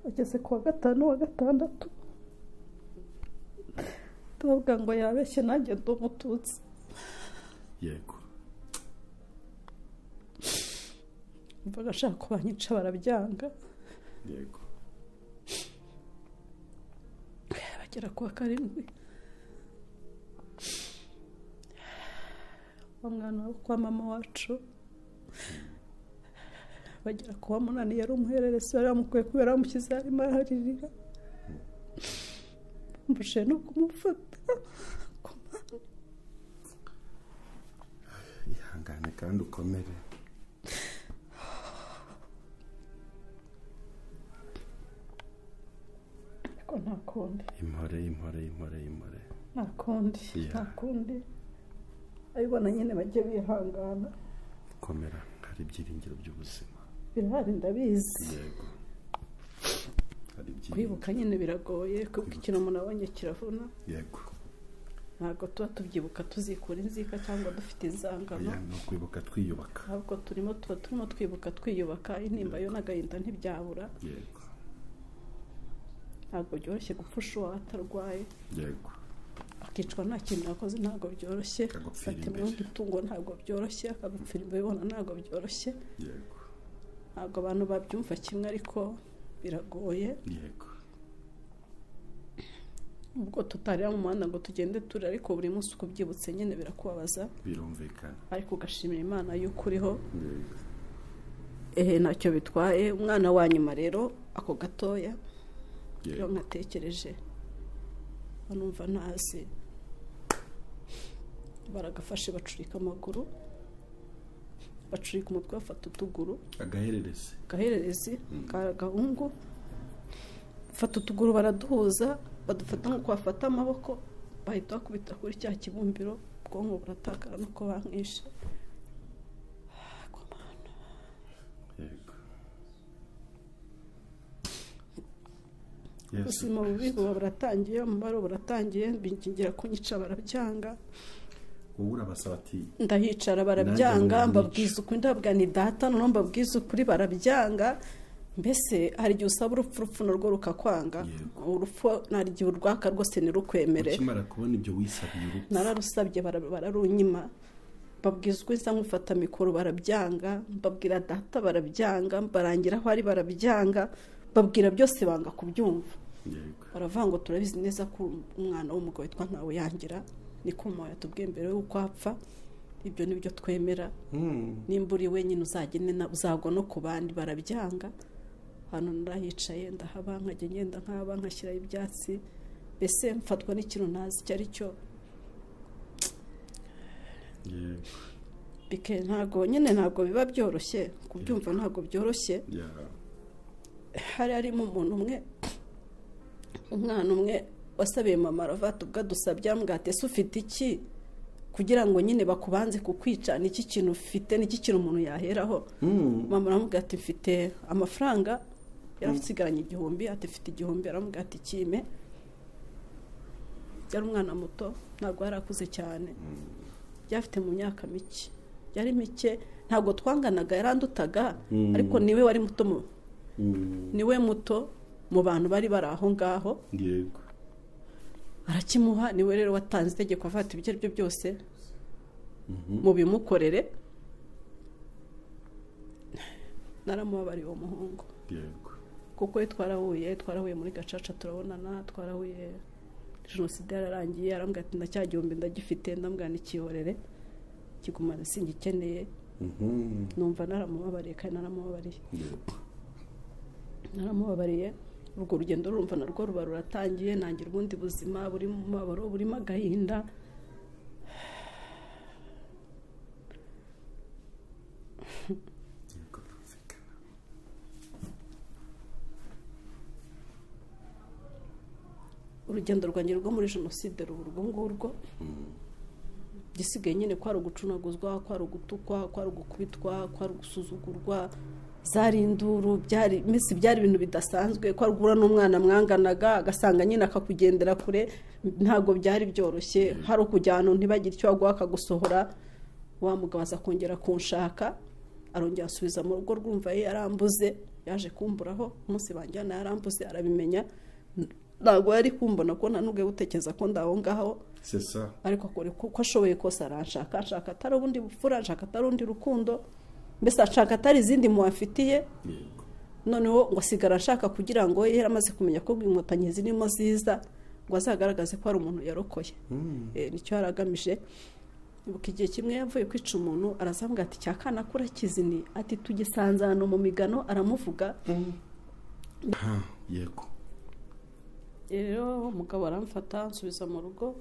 Bageze ku wa gatanu, wa gatandatu, ndavuga ngo yabeshye nanjye ndi umututsi. Yego. Mvaga ashaka ko banyica barabyanga. Yego. Bagera ku wa karindwi, wa mwana wo kwa mama wacu, bagera ku wa munani yari umuhererezi, bari bamukuye kubera bamushyize arimo araharirira. Mbuje no kumufata. Ihangane kandi ukomere. Ariko nta kundi. Impore, impore, impore, impore. Nta kundi, nta kundi. Abibona nyine bajye bihangana. Komera, hari ibyiringiro by'ubuzima. Birahari ndabizi. Yego. Hari ibyiringiro. Kwibuka nyine biragoye, kwibuka ikintu umuntu abonye kiravuna. Yego. Ntabwo tuba tubyibuka tuzikura inzika cyangwa dufite inzangano. Oya, ni ukwibuka twiyubaka. Ahubwo tuba turimo twibuka twiyubaka, intimba yo n'agahinda ntibyabura. Yego. Ntabwo byoroshye gupfusha uwawe atarwaye. Yego. Akicwa nta kintu yakoze, ntabwo byoroshye. Akagupfira itungo ntabwo byoroshye, akagupfira imbere ntabwo byoroshye. Yego. Ntabwo abantu babyumva kimwe ariko biragoye. Yego. Ubwo tutarira mu muhanda ngo tugende turi, ariko buri munsi uko ubyibutse nyine birakubabaza. Birumvikana. Ariko ugashimira Imana yuko uriho. Yego. Ntacyo bitwaye. Umwana wa nyuma rero ako gatoya, iyo nkatekereje numva ntazi, baragafashe bacurika amaguru, bacurika umutwe, bafata utuguru. Agahererezi. Agahererezi k'agahungu, bafata utuguru baraduhuza, badufata nk'uko bafata amaboko, bahita bakubita kuri cya kibumbiro, ubwonko buratakara nuko bankishe. Yego. Ubuzima bubi buba buratangiye, umubaro buratangiye, bingingira kunyica barabyanga. Wowe urabasaba ati ndahicara barabyanga, mbabwiza ukuri, ndababwira ni data, noneho mbabwiza ukuri barabyanga. Mbese hari igihe usaba urupfu, urupfu narwo rukakwanga. Urupfu hari igihe urwaka rwose ntirukwemere. Ukimara kubona ibyo wisabiye urupfu. Nararusabye bararunyima, mbabwiza ukuri nsa nk'ufata mikoro barabyanga, mbabwira data barabyanga, mbarangira aho ari barabyanga, babwira byose banga kubyumva. Baravuga ngo turabizi neza ko umwana w'umugabo witwa Ntaweyangira, niko mama yatubwiye mbere y'uko apfa, ibyo nibyo twemera. Nimba uri wenyine uzagende uzagwa no ku bandi, barabyanga. Hano narahicaye ndahaba, nkajya ngenda nkaba nkashyiraho ibyatsi, mbese mfatwa n'ikintu ntazi icyo ari cyo. Ntabwo nyine ntabwo biba byoroshye kubyumva, ntabwo byoroshye. Hari harimo umuntu umwe Umwana umwe wasabiye mama aravata ubwo adusabye aramubwira ati ese ufite iki kugira ngo nyine bakubanze kukwica, niki kintu ufite, niki kintu umuntu yaheraho? Mama aramubwira ati mfite amafaranga, yarasigaranye 1000, ati mfite 1000, aramubwira ati kime. Yari umwana muto, ntabwo yari akuze cyane, yafite mu myaka mike, yari mike, ntabwo twanganaga, yarandutaga, ariko niwe wari muto niwe muto mu bantu bari bari aho ngaho. Yego. Arakimuha, niwe rero watanze itegeko avuga ati ibyo ari byo byose mubimukorere. Naramubabariye uwo muhungu. Yego. Kuko twarahuye muri gacaca turabonana, twarahuye jenoside yararangiye, arambwira ati ndacya 1000 ndagifite, ndambwira nikihorere kigumana singikeneye. Numva naramubabariye kandi naramubabariye. Naramubabariye. Urwo rugendo urumva narwo ruba ruratangiye, nangira ubundi buzima buri mu mabaro, burimo agahinda. Urugendo rwanjye rwo muri jenoside ruba urwo ngurwo. Gisigaye nyine kwari ugucunaguzwa, kwari ugutukwa, kwari ugukubitwa, kwari ugusuzugurwa, zari induru, byari misi, byari ibintu bidasanzwe. Kwari guhura n'umwana mwanganaga agasanga nyine akakugendera kure, ntabwo byari byoroshye. Hari ukujyana ntibagire icyo baguha akagusohora. Wa mugabo aza kongera kunshaka, arongera asubiza mu rugo, rwumva ye yarambuze, yaje kumburaho umunsi banjyana yarambuze, arabimenya. Ntabwo yari kumbona ko nta nubwo gutekereza ko ndaho ngaho. C'est ça. Ariko akora uko ashoboye kose, aranshaka, ashaka atari ubundi bupfura, ashaka atari urundi rukundo, mbese ashaka atari izindi muwafitiye. Noneho ngo asigara ashaka kugira ngo yari amaze kumenya ko inkotanyi zirimo ziza, ngo azagaragaze ko ari umuntu yarokoye. Nicyo yaragamije. Ibuka igihe kimwe yavuye kwica umuntu, arazambwira ati cyakana kura kizini, ati tugisanzano mu migano, aramuvuga. Yego. Rero umugabo aramfata ansubiza mu rugo.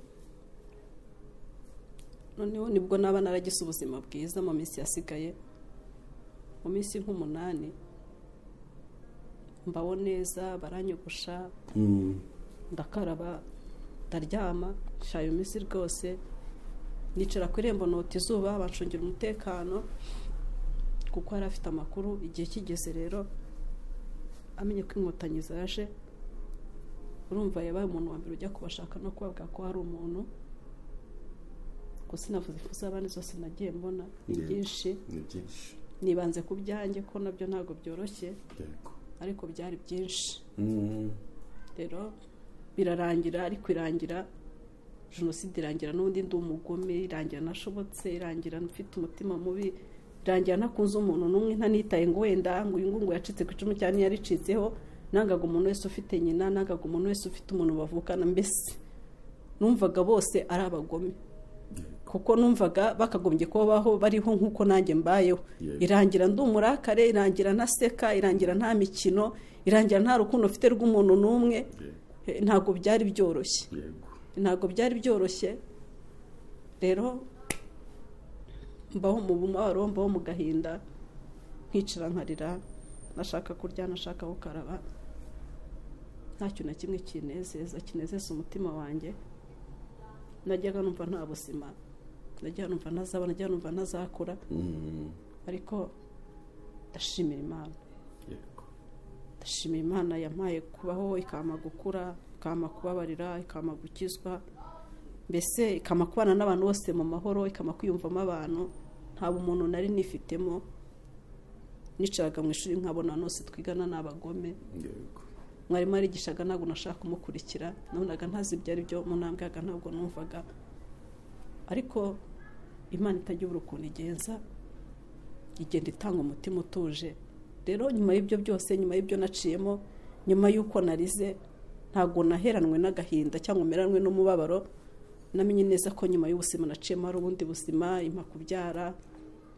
Noneho nibwo naba naragize ubuzima bwiza mu minsi yasigaye, mu minsi nk'umunani mbaho neza, baranyogosha, ndakaraba, ndaryama, shayo minsi rwose nicara ku irembo nota izuba, bacungira umutekano kuko yari afite amakuru. Igihe kigeze rero amenye ko inkotanyi zaje, urumva yabaye umuntu wa mbere ujya kubashaka no kubabwira ko hari umuntu. Gusa sinavuze ifu z'abandi zose nagiye mbona ni byinshi, nibanze ku byanjye ko nabyo ntabwo byoroshye, ariko byari byinshi. Rero birarangira, ariko irangira jenoside irangira n'undi ndi umugome, irangira nashobotse, irangira mfite umutima mubi, irangira ntakunze umuntu n'umwe, ntanitaye ngo wenda ngo uyu ngo yacitse ku icumu cyane yaricitseho. Nangaga umuntu wese ufite nyina, nangaga umuntu wese ufite umuntu bavukana, mbese numvaga bose ari abagome, kuko numvaga bakagombye kubaho bariho nk'uko nanjye mbayeho. Irangira ndi umurakare, irangira ntaseka, irangira nta mikino, irangira nta rukundo mfite rw'umuntu n'umwe. Ntabwo byari byoroshye, ntabwo byari byoroshye. Rero mbaho mu bumabaro, mbaho mu gahinda, nkicara nkarira, nashaka kurya, nashaka gukaraba, nta kintu na kimwe kinezeza kinezeza umutima wanjye. Najyaga numva nta buzima, najyaga numva ntazaba, najyaga numva ntazakura. Ariko ndashimira Imana. Ndashimira Imana yampaye kubaho, ikampa gukura, ikampa kubabarira, ikampa gukizwa, mbese ikampa kubana n'abantu bose mu mahoro, ikampa kwiyumvamo abantu. Nta bumuntu nari nifitemo. Nicaraga mu ishuri nkabona nose twigana n'abagome. Mwarimu arigishaga ntabwo nashaka kumukurikira, nabonaga ntazi ibyo ari byo, mu ntambwe ntabwo numvaga. Ariko Imana itajya ibura ukuntu igenza, igenda itanga umutima utuje. Rero nyuma y'ibyo byose, nyuma y'ibyo naciyemo, nyuma y'uko narize, ntabwo naheranwe n'agahinda cyangwa meranwe n'umubabaro. Namenye neza ko nyuma y'ubuzima naciyemo hari ubundi buzima. Impa kubyara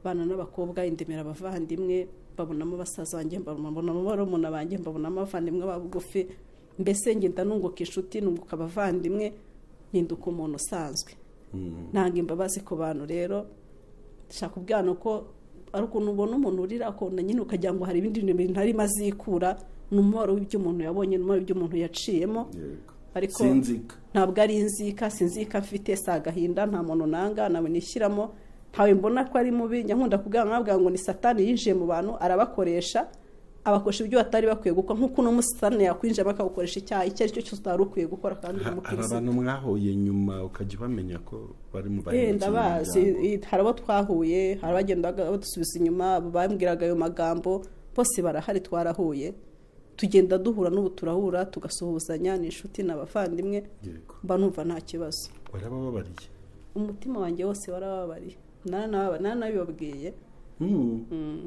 abana n'abakobwa, indemera abavandimwe, babonamo basaza banjye, mbabonamo barumuna banjye, mbabonamo abavandimwe ba bugufi, mbese ngenda nunguka inshuti, nunguka abavandimwe, mpinduka umuntu usanzwe. Nanga imbabazi ku bantu. Rero ndashaka kubwira ko ari ukuntu ubona umuntu urira akona nyine ukagira ngo hari ibindi bintu arimo azikura, Ni umubabaro w'ibyo umuntu yabonye, ni umubabaro w'ibyo umuntu yaciyemo. Ariko ntabwo ari inzika, sinzika mfite, si agahinda, nta muntu nanga, ntawe nishyiramo, ntawe mbona ko ari mubi. Nkunda kubwira ngo ni Satani yinjiye mu bantu arabakoresha, abakoresha ibyo batari bakwiye gukora, nk'uko uno Satani yakwinjira bakagukoresha icyaha icyo ari cyo cyose utari ukwiye gukora. Kandi hari abantu mwahuye nyuma ukajya ubamenya ko bari mu bahinzi? Ndabazi, hari abo twahuye, hari abagenda badusubiza inyuma, bambwiraga ayo magambo, bose barahari, twarahuye, tugenda duhura n'ubu turahura tugasuhuzanya, ni inshuti n'abavandimwe, mba numva nta kibazo. Warabababariye? Umutima wanjye wose warababariye, naranabibabwiye.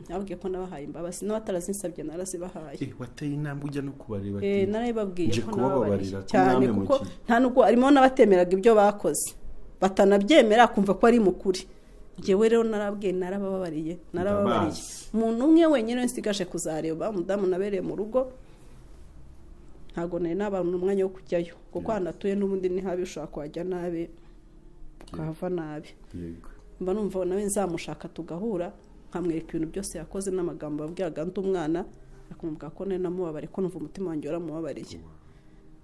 Nababwiye ko nabahaye imbabazi, n'abatarazinsabye narazibahaye. Wateye intambwe ujya no kubareba? Narabibabwiye ko nababariye cyane, kuko nta nubwo harimo n'abatemeraga ibyo bakoze, batanabyemera kumva ko ari mukuri. Njyewe rero narabwiye, narababariye. Umuntu umwe wenyine nsigaje kuzareba, umudamu nabereye mu rugo, ntabwo nari nabona umwanya wo kujyayo, kuko ahantu atuye n'ubundi ni habi, ushobora kuhajya nabi ukahava nabi. Mba numva nawe nzamushaka tugahura, nkamwereka ibintu byose yakoze n'amagambo yabwiraga undi umwana, akamubwira ko nari namubabariye, ko numva umutima wanjye waramubabariye.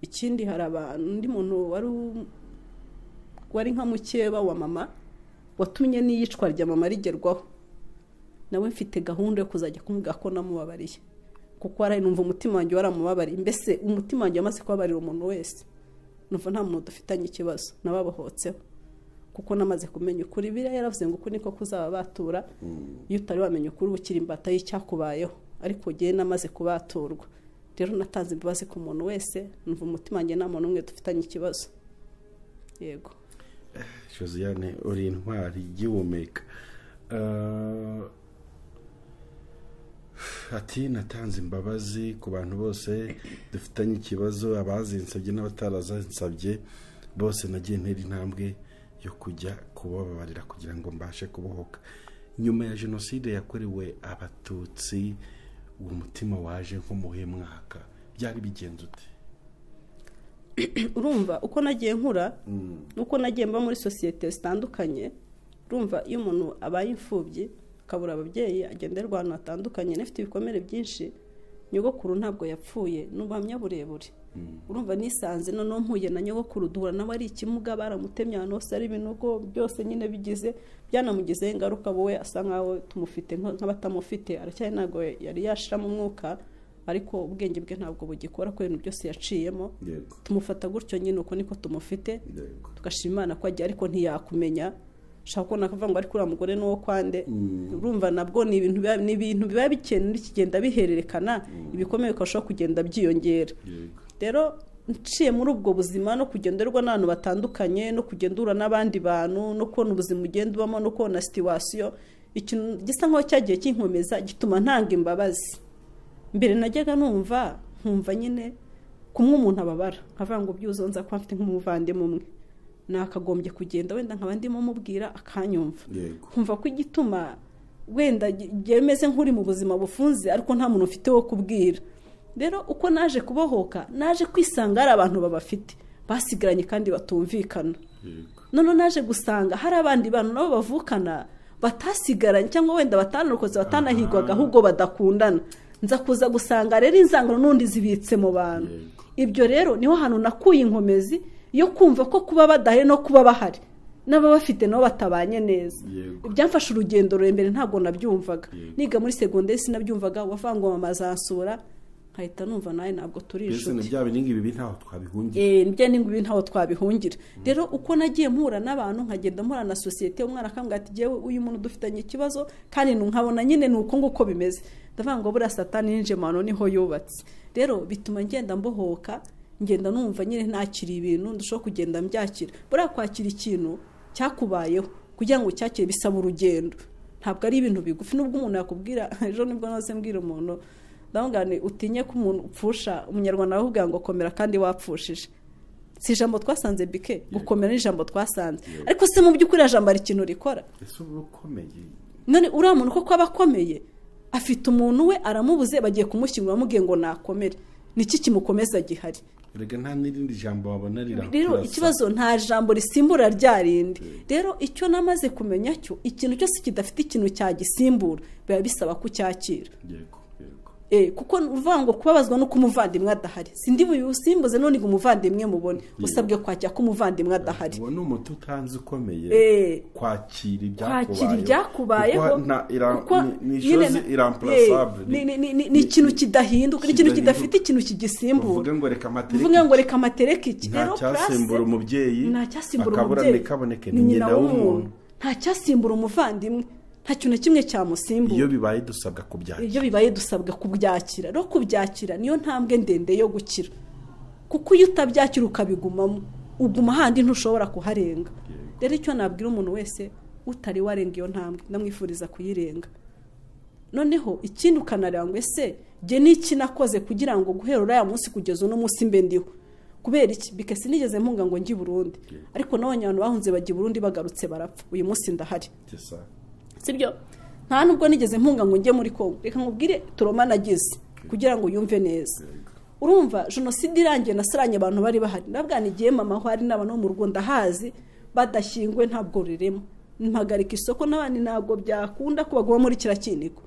Ikindi hari undi muntu wari nka mukeba wa mama, watumye n'iyicwa rya mama rigerwaho, nawe mfite gahunda yo kuzajya kumubwira ko namubabariye, kuko waraye numva umutima wanjye waramubabariye. Mbese umutima wanjye wamaze kubabarira umuntu wese, numva nta muntu dufitanye ikibazo, nababohotseho, kuko namaze kumenya ukuri. Biriya yaravuze ngo uku niko kuzaba batura, iyo utari wamenya ukuri uba ukiri imbata y'icyakubayeho, ariko jyewe namaze kubaturwa. Rero natanze imbabazi ku muntu wese, numva umutima wanjye nta muntu umwe dufitanye ikibazo. Yego. Josiane, uri intwari igihumeka. Ati natanze imbabazi ku bantu bose dufitanye ikibazo, abazinsabye n'abatarazinsabye bose, nagiye ntera intambwe yo kujya kubababarira kugira ngo mbashe kubohoka. Nyuma ya jenoside yakorewe Abatutsi, uwo mutima waje nko muhe mwaka, byari bigenze ute? Urumva uko nagiye nkura, uko nagiye mba muri sosiyete zitandukanye, urumva iyo umuntu abaye imfubyi akabura ababyeyi, agenderwa ahantu hatandukanye, n'afite ibikomere byinshi. Nyogokuru ntabwo yapfuye, n'ubuhamya burebure. Urumva nisanze noneho mpuye na nyogokuru, duhura nawe ari ikimuga, baramutemye ahantu hose ari ibinogo byose nyine bigize, byanamugizeho ingaruka. Wowe asa nkaho tumufite nk'abatamufite, aracyari ntabwo yari yashiramo umwuka, ariko ubwenge bwe ntabwo bugikora ko ibintu byose yaciyemo. Tumufata gutyo nyine, uko niko tumufite, tugashima Imana ko agiye, ariko ntiyakumenya. Ushaka kubona akavuga ngo ariko uriya mugore n'uwo kwande. Urumva nabwo ni ibintu biba bikigenda bihererekana, ibikomeye bikarushaho kugenda byiyongera. Rero nciye muri ubwo buzima no kugenderwa n'abantu batandukanye, no kugendura n'abandi bantu, no kubona ubuzima ugenda ubamo, no kubona situwasiyo, ikintu gisa nkaho cyagiye kinkomeza, gituma ntanga imbabazi. Mbere najyaga numva nkumva nyine kumwe umuntu ababara, nkavuga ngo byuzo nza kuba mfite nk'umuvandimwe umwe, nakagombye kugenda wenda nkaba ndimo mubwira akanyumva, nkumva ko igituma wenda byemeze nk'uri mu buzima bufunze, ariko nta muntu ufite wo kubwira. Rero uko naje kubohoka, naje kwisanga hari abantu babafite basigaranye kandi batumvikana. None naje gusanga hari abandi bantu nabo bavukana batasigaranye, cyangwa wenda batanarokoze, batanahigwaga, ahubwo badakundana. Nza kuza gusanga rero inzangano n'undi zibitse mu bantu. Ibyo rero niho hantu nakuye inkomezi yo kumva ko kuba badahari no kuba bahari n'ababafite nabo batabanye neza. Byamfashe urugendo rurembere, ntabwo nabyumvaga. Niga muri segonderi sinabyumvaga, wavangwa mama azansura nkahita numva nawe ntabwo turi inshuti. Bya biningi bibi ntaho twabihungira. Bya ningi bibi ntaho twabihungira. Rero uko nagiye mpura n'abantu, nkagenda mpura na sosiyete, umwana akambwira ati jewe uyu muntu dufitanye ikibazo, kandi nkabona nyine ni uko nguko bimeze. Ndavuga ngo buriya Satani yinjiye mu bantu niho yubatse. Rero bituma ngenda mbohoka, ngenda numva nyine ntakiri ibintu, ndushaho kugenda mbyakira. Buriya kwakira ikintu cyakubayeho kugira ngo cyakire bisaba urugendo, ntabwo ari ibintu bigufi. Nubwo umuntu yakubwira, ejo nibwo naze mbwira umuntu, ndavuga nti utinye ko umuntu upfusha, umunyarwanda aravuga ngo komera kandi wapfushije. Si ijambo twasanze bike, gukomera ni ijambo twasanze, ariko se mu by'ukuri ijambo ari ikintu rikora? Ese uba ukomeye? None uriya muntu koko aba akomeye, afite umuntu we aramubuze, bagiye kumushyingura bamubwiye ngo nakomere, niki kimukomeza gihari? Erega nta n'irindi jambo wabona rirakurasa. Rero ikibazo nta jambo risimbura rya rindi. Rero icyo namaze kumenya cyo, ikintu cyose kidafite ikintu cyagisimbura biba bisaba kucyakira. Yego, yego. Kuko uvuga ngo kubabazwa nuko umuvandimwe adahari, sindi busimbuze none ngo umuvandimwe mubone, usabwe kwakira ko umuvandimwe adahari. Uwo ni umuti utanze ukomeye, kwakira ibyakubayeho, ni ikintu kidahinduka, ni ikintu kidafite ikintu kigisimbura. Uvuge ngo reka amatereke iki, nta cyasimbura umubyeyi, akabura ntikaboneke, ni nyina w'umuntu, nta cyasimbura umuvandimwe, nta kintu na kimwe cyamusimbura. Iyo bibaye dusabwa kubyakira, iyo bibaye dusabwa kubyakira. Rero kubyakira niyo ntambwe ndende yo gukira, kuko iyo utabyakira ukabigumamo, uguma handi ntushobora kuharenga. Rero icyo nabwira umuntu wese utari warenga iyo ntambwe, ndamwifuriza kuyirenga. Noneho ikindi ukanareba ngo ese jye n'iki nakoze kugira ngo guhera uriya munsi kugeza uno munsi mbe ndiho. Kubera iki? Bike sinigeze mpunga ngo njye i Burundi, ariko nabonye abantu bahunze bajya i Burundi bagarutse barapfa, uyu munsi ndahari. Sibyo? Nta nubwo nigeze mpunga ngo njye muri Kongo. Reka nkubwire turoma nagize kugira ngo yumve neza. Urumva jenoside irangiye nasaranye abantu bari bahari, ndabwana igihe mama aho ari n'abantu bo mu rugo ndahazi badashyingwe ntabwo riremo, mpagarika isoko n'abandi ntabwo byakunda ko baguma muri kiriya kiniko.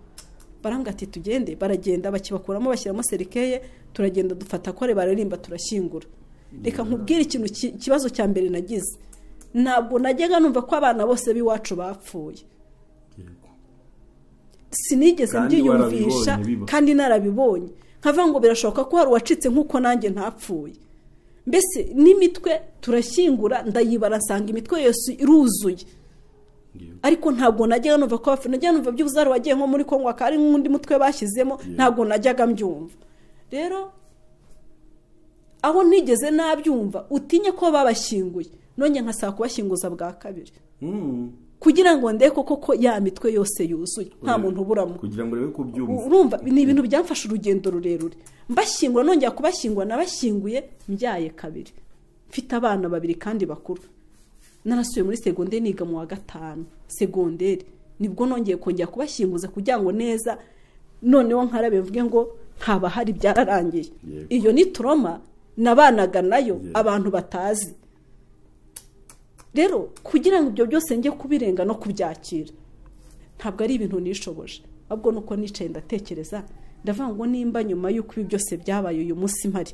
Barambwira ati tugende, baragenda bakibakuramo bashyiramo serikeye, turagenda dufata kore bararimba turashyingura. Reka nkubwire ikintu, ikibazo cya mbere nagize, ntabwo najyaga numva ko abana bose b'iwacu bapfuye. Sinigeze mbyiyumvisha kandi narabibonye, nkavuga ngo birashoboka ko hari uwacitse nk'uko nanjye ntapfuye. Mbese n'imitwe turashyingura, ndayibara nsanga imitwe yose iruzuye, ariko ntabwo najyaga numva ko bapfuye. Najyaga numva by'ubuze hari uwagiye nko muri Kongo akaba ari nk'undi mutwe bashyizemo, ntabwo najyaga mbyumva. Rero aho nigeze nabyumva, utinye ko babashyinguye, none nkasaba kubashyinguza bwa kabiri, kugira ngo ndeko koko ya mitwe yose yuzuye nta muntu uburamo, kugira ngo urebe kubyumva. Urumva ni ibintu byamfashe urugendo rurerure. Mbashyingura nongera kubashyingura, nabashyinguye mbyaye kabiri, mfite abana babiri kandi bakuru. Narasubiye muri segonderi niga mu wa 5 segonderi, nibwo nongeye kongera kubashyinguza kugira ngo neza noneho nkarabe mvuge ngo ntaba hari byararangiye. Iyo ni trauma nabanaga nayo abantu batazi. Rero kugira ngo ibyo byose njye kubirenga no kubyakira ntabwo ari ibintu nishoboje, ahubwo nuko nicaye ndatekereza, ndavuga ngo nimba nyuma y'uko ibi byose byabaye uyu munsi mpari,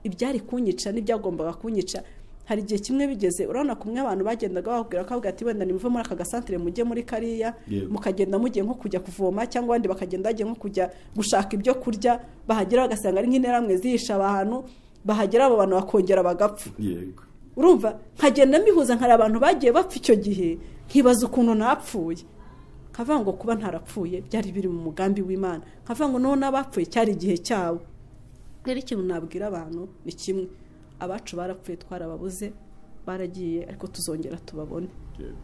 ibyari kunyica n'ibyagombaga kunyica. Hari igihe kimwe bigeze, urabona kumwe abantu bagendaga bakubwira ko ati wenda nimuve muri aka gasantere mujye muri kariya, mukagenda mugiye nko kujya kuvoma, cyangwa abandi bakagenda bagiye nko kujya gushaka ibyo kurya, bahagera bagasanga ari nk'interahamwe zihisha abantu, bahagera abo bantu bakongera bagapfa. Urumva nkagenda mbihuza nkari abantu bagiye bapfa icyo gihe, nkibaza ukuntu napfuye. Nkavuga ngo kuba ntarapfuye byari biri mu mugambi w'Imana, nkavuga ngo none abapfuye cyari igihe cyabo. Rero ikintu nabwira abantu ni kimwe, abacu barapfuye twarababuze, baragiye, ariko tuzongera tubabone.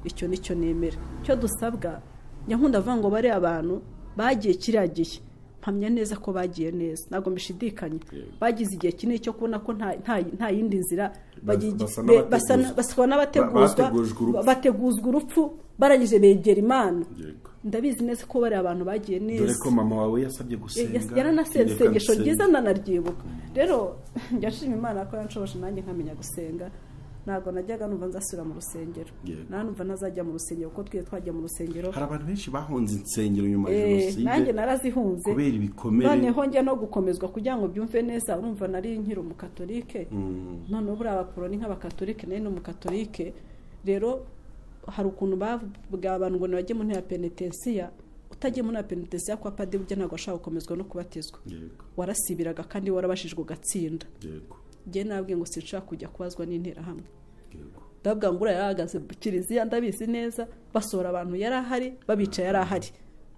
Icyo nicyo nemera. Icyo dusabwa, nyankunda avuga ngo bari abantu bagiye kiriya gihe, mpamya neza ko bagiye neza, ntabwo mbishidikanya. Bagize igihe kinini cyo kubona ko nta yindi nzira, basa n'abateguzwa, bateguzwa urupfu, barangije begera Imana. Ndabizi neza ko bari abantu bagiye neza, dore ko mama wawe yasabye gusenga, yaranasenze isengesho ryiza ndanaryibuka. Rero njya nshima Imana ko yanshoboje nanjye nkamenya gusenga. Ntabwo najyaga numva nzasubira mu rusengero, numva ntazajya mu rusengero kuko twiye twajya mu rusengero. Hari abantu benshi bahunze insengero nyuma ya jenoside, nanjye narazihunze kubera ibikomere. Noneho njya no gukomezwa kugira ngo byumve neza. Urumva nari nkiri umukatolike, noneho buriya abaporoni nk'abakatolike, nari n'umukatolike. Rero hari ukuntu bavuga abantu ngo ntibajye mu ntera penetensiya, utagiye muri penetensiya kwa padiri burya ntabwo ashobora gukomezwa no kubatizwa, warasibiraga kandi warabashijwe ugatsinda. Njye nabwiye ngo sinshaka kujya kubazwa n'interahamwe. Ndababwira ngo uriya yarahagaze mu kiliziya ndabizi neza, basohora abantu yari ahari, babica yari ahari,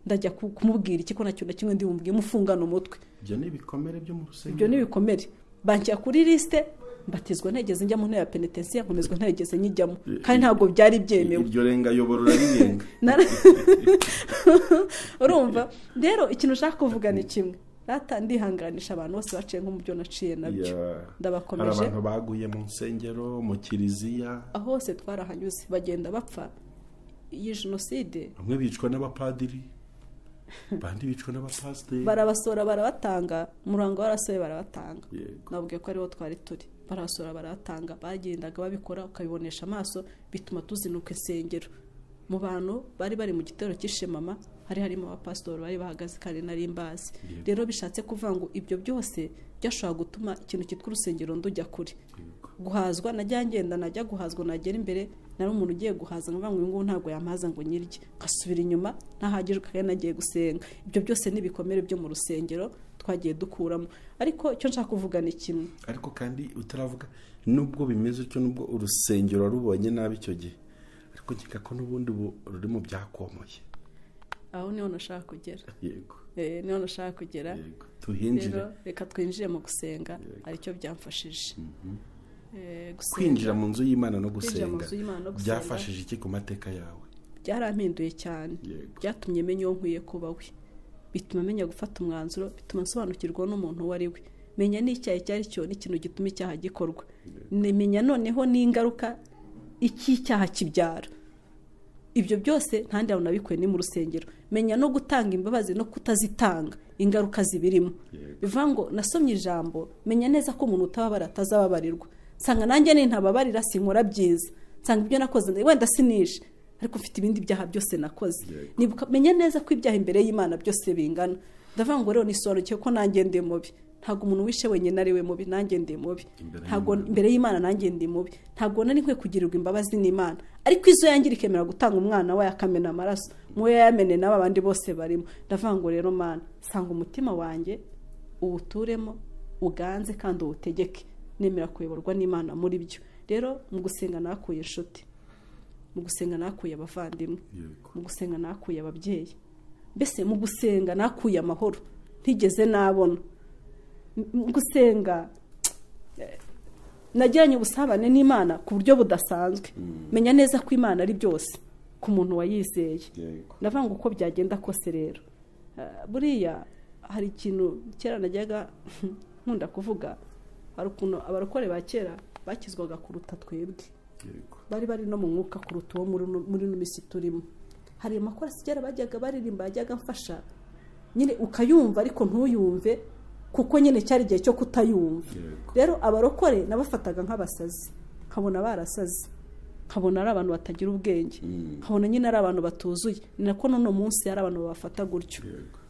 ndajya kumubwira iki ko nta kintu na kimwe ndi bumubwire, mufungana umutwe. Ibyo ni ibikomere byo mu rusengero, ibyo ni ibikomere. Banshyira kuri lisite, mbatizwa ntegeze njya mu ntera ya penetensiya, nkomezwa ntegeze nyijyamo, kandi ntabwo byari byemewe. Iryo renga yobora urarirenga. Urumva rero ikintu ushaka kuvuga ni kimwe, rata ndihanganisha abantu bose baciye nko mu byo naciye nabyo, ndabakomeje. Hari abantu baguye mu nsengero, mu kiliziya, aho hose twarahanyuze bagenda bapfa. Iyi jenoside bamwe bicwa n'abapadiri, bandi bicwa n'abapasiteri, barabasora barabatanga, umurango warasoye barabatanga. Nabwiye ko ariho twari turi, barasora barabatanga, bagendaga babikora ukabibonesha amaso, bituma tuzinuka insengero. Mu bantu bari bari mu gitero cy'ishemama Hari harimo abapasitori bari bahagaze kandi nari mbazi. Rero bishatse kuvuga ngo ibyo byose byashobora gutuma ikintu cyitwa urusengero ndujya kure. Guhazwa najya ngenda, najya guhazwa nagera imbere nari umuntu ugiye guhaza nkavuga ngo uyu nguyu ntabwo yampaza ngo nyirye, ngasubira inyuma ntahagijwe kandi nagiye gusenga. Ibyo byose ni ibikomere byo mu rusengero twagiye dukuramo. Ariko icyo nshaka kuvuga ni kimwe. Ariko kandi utaravuga nubwo bimeze utyo, nubwo urusengero warubonye nabi icyo gihe, ariko nkeka ko n'ubundi ruri mu byakomoye. Aho niho nashaka kugera. Yego. Niho nashaka kugera. Yego. Tuhinjire. Reka twinjire mu gusenga, aricyo byamfashije. Kwinjira mu nzu y'Imana no gusenga byafashije iki ku mateka yawe? Byarampinduye cyane. Byatumye menya uwo nkwiye kuba we, bituma menya gufata umwanzuro, bituma nsobanukirwa n'umuntu uwo ari we, menya n'icyaha icyo ari cyo n'ikintu gituma icyaha gikorwa, menya noneho n'ingaruka icy'icyaha kibyara. Ibyo byose ntandi hantu nabikuye ni mu rusengero. Menya no gutanga imbabazi no kutazitanga, ingaruka zibirimo. Bivuga ngo nasomye ijambo, menya neza ko umuntu utababara atazababarirwa. Nsanga nanjye nintababarira sinkora byiza, nsanga ibyo nakoze wenda sinishe, ariko mfite ibindi byaha byose nakoze. Nibuka menya neza ko ibyaha imbere y'Imana byose bingana. Ndavuga ngo rero nisobanukiwe ko nanjye ndi mubi. Ntabwo umuntu wishe wenyine ari we mubi, nanjye ndi mubi. Ntabwo imbere y'Imana nanjye ndi mubi. Ntabwo nari nkwiye kugirirwa imbabazi n'Imana, ariko izo yangira ikemera gutanga umwana we akamena amaraso, muwe yamene n'aba bandi bose barimo. Ndavuga ngo rero Mana, sanga umutima wanjye uwuturemo, uganze kandi uwutegeke, nemera kuyoborwa n'Imana muri byo. Rero mu gusenga nakuye inshuti, mu gusenga nakuye abavandimwe, mu gusenga nakuye ababyeyi, mbese mu gusenga nakuye amahoro ntigeze nabona. Mu gusenga nagiranye ubusabane n'Imana ku buryo budasanzwe. Menya neza ko Imana ari byose ku muntu wayizeye. Ndavuga ngo uko byagenda kose rero, buriya hari ikintu kera najyaga nkunda kuvuga, hari ukuntu abarokore ba kera bakizwaga kuruta twebwe, bari bari no mu mwuka kuruta uwo muri ino minsi turimo. Hari amakorasi kera bajyaga baririmba yajyaga mfasha nyine ukayumva ariko ntuyumve, kuko nyine cyari igihe cyo kutayumva. Rero abarokore nabafataga nk'abasazi, nkabona barasaze, nkabona ari abantu batagira ubwenge, nkabona nyine ari abantu batuzuye. Ni nako n'uno munsi ari abantu babafata gutyo.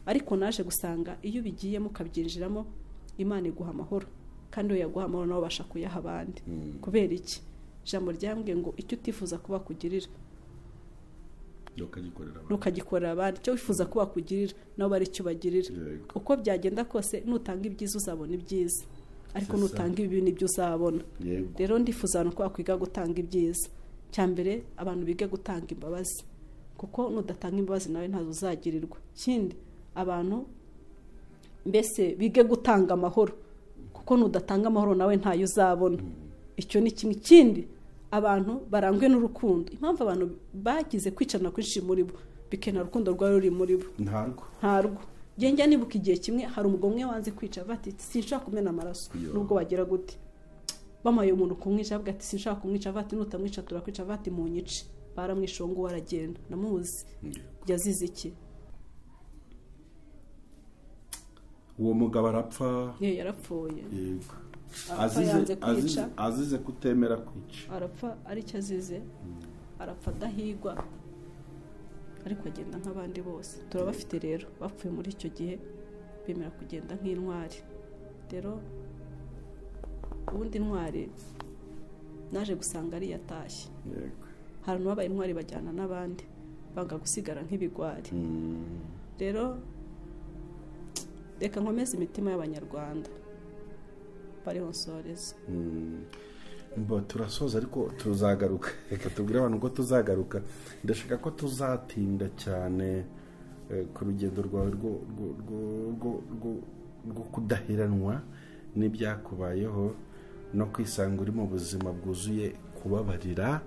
Ariko naje gusanga iyo ubigiyemo ukabyinjiramo, Imana iguha amahoro, kandi iyo yaguha amahoro nawe ubasha kuyaha abandi. Kubera iki? Ijambo ryambwiye ngo icyo utifuza kuba kugirira ntukagikorera abandi, icyo wifuza kuba kugirira nabo bari icyo bagirira. Uko byagenda kose nutanga ibyiza uzabona ibyiza, ariko nutanga ibibi nibyo uzabona. Rero ndifuza abantu ko bakwiga gutanga ibyiza. Cya mbere abantu bige gutanga imbabazi, kuko nudatanga imbabazi nawe ntazo uzagirirwa. Ikindi abantu mbese bige gutanga amahoro, kuko nudatanga amahoro nawe ntayo uzabona. Icyo ni kimwe. Ikindi abantu barangwe n'urukundo. Impamvu abantu bagize kwicana kwinshi muri bo, bikena urukundo rwari ruri muri bo. Ntarwo. Njye nibuka igihe kimwe hari umugabo umwe wanze kwica, bati sinshaka kumena amaraso nubwo wagira gute. Bamaye umuntu kumwica, avuga ati sinshaka kumwica, bati nutamwica turakwica, bati munyice. Baramwishe uwo nguwo aragenda. Namuzi. Yazize iki? Uwo mugabo arapfa. Yarapfuye. Yego. Azize kutemera kwica. Arapfa aricyo azize, arapfa adahigwa, ariko agenda nk'abandi bose. Turabafite rero bapfuye muri icyo gihe bemera kugenda nk'intwari. Rero ubundi intwari naje gusanga ari yatashye. Hari abantu babaye intwari bajyana n'abandi, banga gusigara nk'ibigwari. Rero reka nkomeze imitima y'Abanyarwanda bariho nsoreza. Mbo turasoza ariko tuzagaruka. Reka tubwire abantu ko tuzagaruka. Ndashaka ko tuzatinda cyane ku rugendo rwawe rwo kudaheranwa n'ibyakubayeho no kwisanga uri mu buzima bwuzuye kubabarira,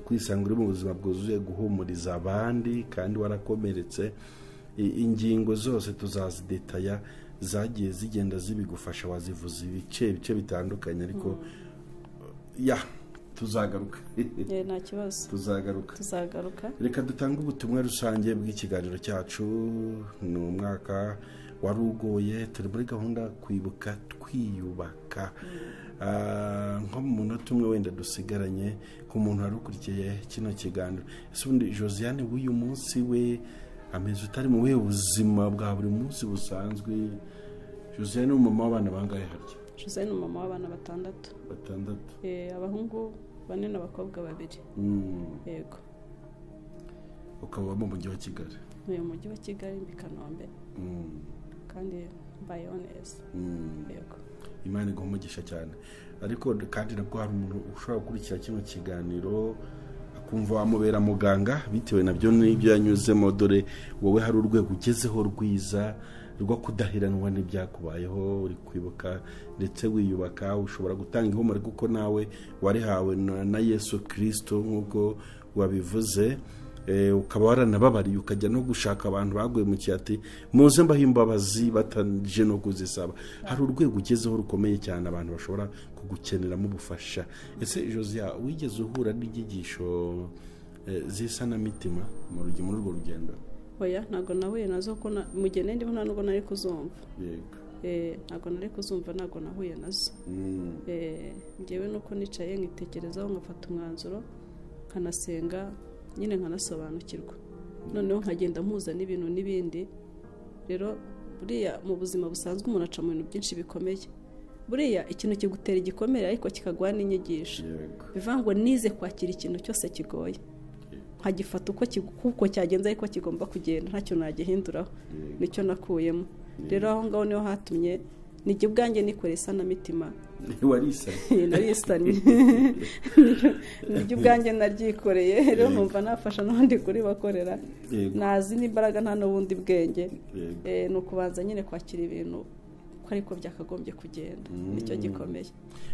kwisanga uri mu buzima bwuzuye guhumuriza abandi kandi warakomeretse. Ingingo zose tuzazidetaya zagiye zigenda zibigufasha, wazivuza ibice bitandukanye, ariko ya tuzagaruka. Nta kibazo, tuzagaruka. Reka dutange ubutumwa rusange bw'ikiganiro cyacu. Ni umwaka wari ugoye, turi muri gahunda kwibuka twiyubaka. Nko mu munota umwe wenda dusigaranye, ku muntu wari ukurikiye kino kiganiro, ese ubundi Josiane w'uyu munsi we Ameze utari mu buhe buzima bwa buri munsi busanzwe? Josiane ni umumama w'abana bangahe harya? Josiane ni umumama w'abana 6. 6. Abahungu 4 n'abakobwa 2. Yego. Ukaba mu mujyi wa Kigali? Mu mujyi wa Kigali i Kanombe. Kandi mbayeho neza. Yego. Imana iguhe umugisha cyane. Ariko kandi nabwo hari umuntu ushobora gukurikira kino kiganiro akumva wamubera muganga bitewe nabyo n'ibyo yanyuzemo. Dore wowe hari urwego ugezeho rwiza rwo kudaheranwa n'ibyakubayeho, uri kwibuka ndetse wiyubaka, ushobora gutanga ihumure kuko nawe warihawe na Yesu Kristo nk'uko wabivuze. Ukaba waranababariye ukajya no gushaka abantu baguye mu cyati muze mbahe imbabazi bataje no kuzisaba. Hari urwego ugezeho rukomeye cyane abantu bashobora kugukeneramo ubufasha. Ese Josia, wigeze uhura n'inyigisho z'isanamitima muri urwo rugendo? Oya, ntabwo nahuye nazo ko mu gihe ndimo nta nubwo nari kuzumva. Yego. Ntabwo nari kuzumva, ntabwo nahuye nazo. Njyewe nuko nicaye nkitekerezaho nkafata umwanzuro nkanasenga nyine nkanasobanukirwa, noneho nkagenda mpuza n'ibintu n'ibindi. Rero buriya mu buzima busanzwe umuntu aca mu bintu byinshi bikomeye. Buriya ikintu kigutera igikomere ariko kikaguha n'inyigisho. Bivuga ngo nize kwakira ikintu cyose kigoye, nkagifata uko cyagenze ariko kigomba kugenda, ntacyo nagihinduraho. Nicyo nakuyemo. Rero aho ngaho niho hatumye nijye ubwanjye nikoreye isanamitima. Narisanye. Nijye ubwanjye naryikoreye. Rero numva nafasha n'abandi kuribakorera, nazi n'imbaraga nta n'ubundi bwenge. Ni ukubanza nyine kwakira ibintu ko ariko byakagombye kugenda, nicyo gikomeye.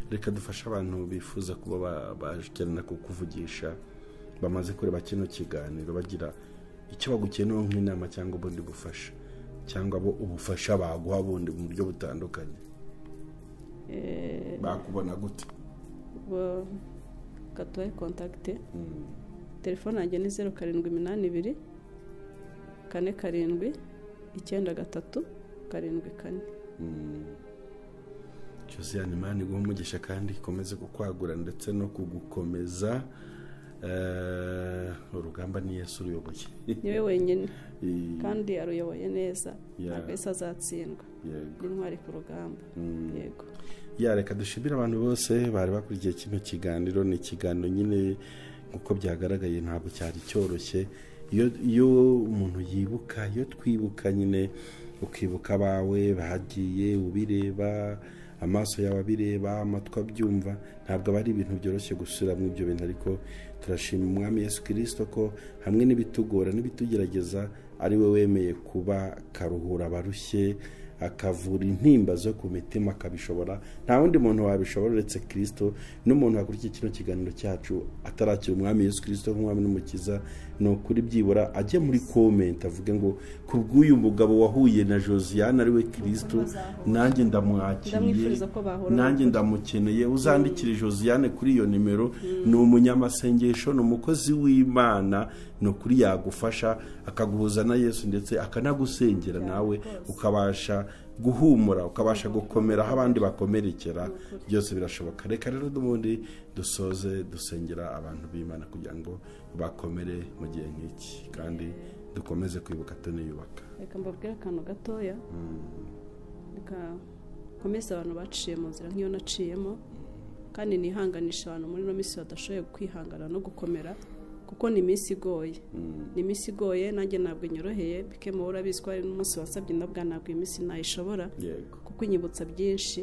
Reka dufashe abantu bifuza kuba bakenera kukuvugisha, bamaze kureba kino kiganiro bagira icyo bagukeneye nk'inama cyangwa ubundi bufasha, cyangwa bo ubufasha baguha bundi mu buryo butandukanye. Bakubona gute? Gatoye contact. Telefone yanjye ni 0782 47 93 74. Josiane, Imana iguhe umugisha kandi ikomeze kukwagura ndetse no kugukomeza. Urugamba ni Yesu uruyoboye, niwe wenyine kandi aruyoboye neza, ntabwo Yesu azatsindwa, ni intwari ku rugamba. Yego. Reka dushimire abantu bose bari bakurikiye kino kiganiro. Ni ikiganiro nyine nk'uko byagaragaye ntabwo cyari cyoroshye. Iyo umuntu yibuka, iyo twibuka nyine, ukibuka abawe bagiye ubireba, amaso yawe abireba, amatwi abyumva, ntabwo aba ari ibintu byoroshye gusubira mu ibyo bintu. Ariko turashima Umwami Yesu Kristo ko hamwe n'ibitugora n'ibitugerageza ari we wemeye kuba karuhura abarushye, akavura intimba zo ku mitima, akabishobora. Nta wundi muntu wabishobora uretse Kristo. N'umuntu wakurikiye kino kiganiro cyacu atarakira Umwami Yesu Kristo nk'Umwami n'Umukiza, ni ukuri byibura ajye muri comment avuge ngo kubw'uyu mugabo wahuye na Josiane ari we Kristo, nanjye ndamwakiriye, nanjye ndamukeneye. Uzandikire Josiane kuri iyo nimero. Ni umunyamasengesho, ni umukozi w'Imana, ni ukuri yagufasha akaguhuza na Yesu ndetse akanagusengera nawe ukabasha guhumura, ukabasha gukomera aho abandi bakomerekera. Byose birashoboka. Reka rero n'ubundi dusoze dusengera abantu b'Imana kugira ngo bakomere mu gihe nk'iki, kandi dukomeze kwibuka tuniyubaka. Reka mbabwire akantu gatoya. Reka nkomeze abantu baciye mu nzira nk'iyo naciyemo, kandi nihanganisha abantu muri ino minsi badashoboye kwihangana no gukomera, kuko ni iminsi igoye. Ni iminsi igoye, nanjye ntabwo inyoroheye. Bikemo urabizi ko hari n'umunsi wasabye ndabwa ntabwo iyi minsi nayishobora, kuko inyibutsa byinshi.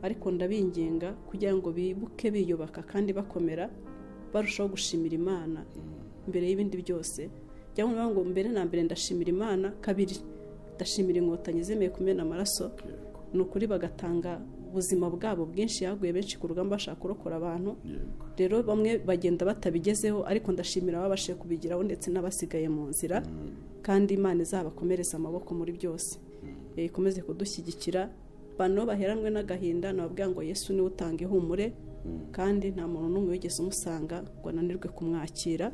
Ariko ndabinginga kugira ngo bibuke biyubaka kandi bakomera, barushaho gushimira Imana mbere y'ibindi byose. Cyangwa ngo mbere na mbere ndashimira Imana, kabiri ndashimira Inkotanyi zemeye kumena amaraso, ni ukuri bagatanga ubuzima bwabo bwinshi. Yaguye benshi ku rugamba bashaka kurokora abantu. Rero bamwe bagenda batabigezeho, ariko ndashimira ababashije kubigeraho ndetse n'abasigaye mu nzira. Kandi Imana izabakomereza amaboko muri byose, ikomeze kudushyigikira. Bano baheranwe n'agahinda nababwira ngo Yesu niwe utanga ihumure, kandi nta muntu n'umwe wigeze umusanga ngo ananirwe kumwakira.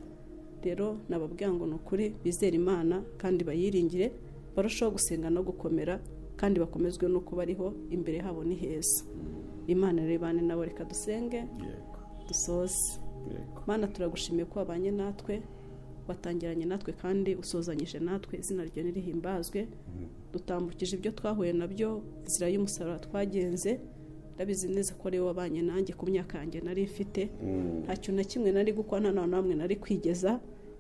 Rero nababwira ngo ni ukuri bizere Imana kandi bayiringire, barushaho gusenga no gukomera, kandi bakomezwe nuko bariho, imbere habo ni heza. Imana rero ibane nabo. Reka dusenge dusoze. Mana, turagushimiye ko wabanye natwe, Watangiranye natwe kandi usozanyije natwe, izina ryawe nirihimbazwe. Dutambukije ibyo twahuye nabyo, inzira y'umusaraba twagenze. Ndabizi neza ko ari wowe wabanye nanjye ku myaka yanjye nari mfite, nta kintu na kimwe nari gukora, nta na hamwe nari kwigeza.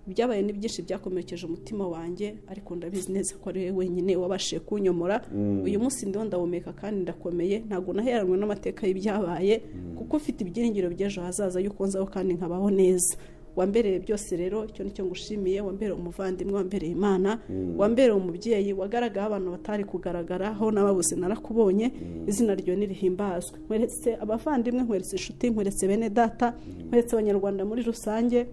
Ibyabaye ni byinshi byakomerekeje umutima wanjye, ariko ndabizi neza ko ari wowe wenyine wabashije kunyomora. Uyu munsi ndiho ndahumeka kandi ndakomeye, ntabwo naheranwe n'amateka y'ibyabaye, kuko mfite ibyiringiro by'ejo hazaza y'uko nzaho kandi nkabaho neza. Wambereye byose rero, icyo nicyo ngushimiye. Wambereye umuvandimwe, wambereye Imana, wambereye umubyeyi, wagaragaye abantu batari kugaragara, aho nababuze narakubonye. Izina ryawe nirihimbazwe. Nkweretse abavandimwe, nkweretse inshuti, nkweretse bene data, nkweretse abanyarwanda muri rusange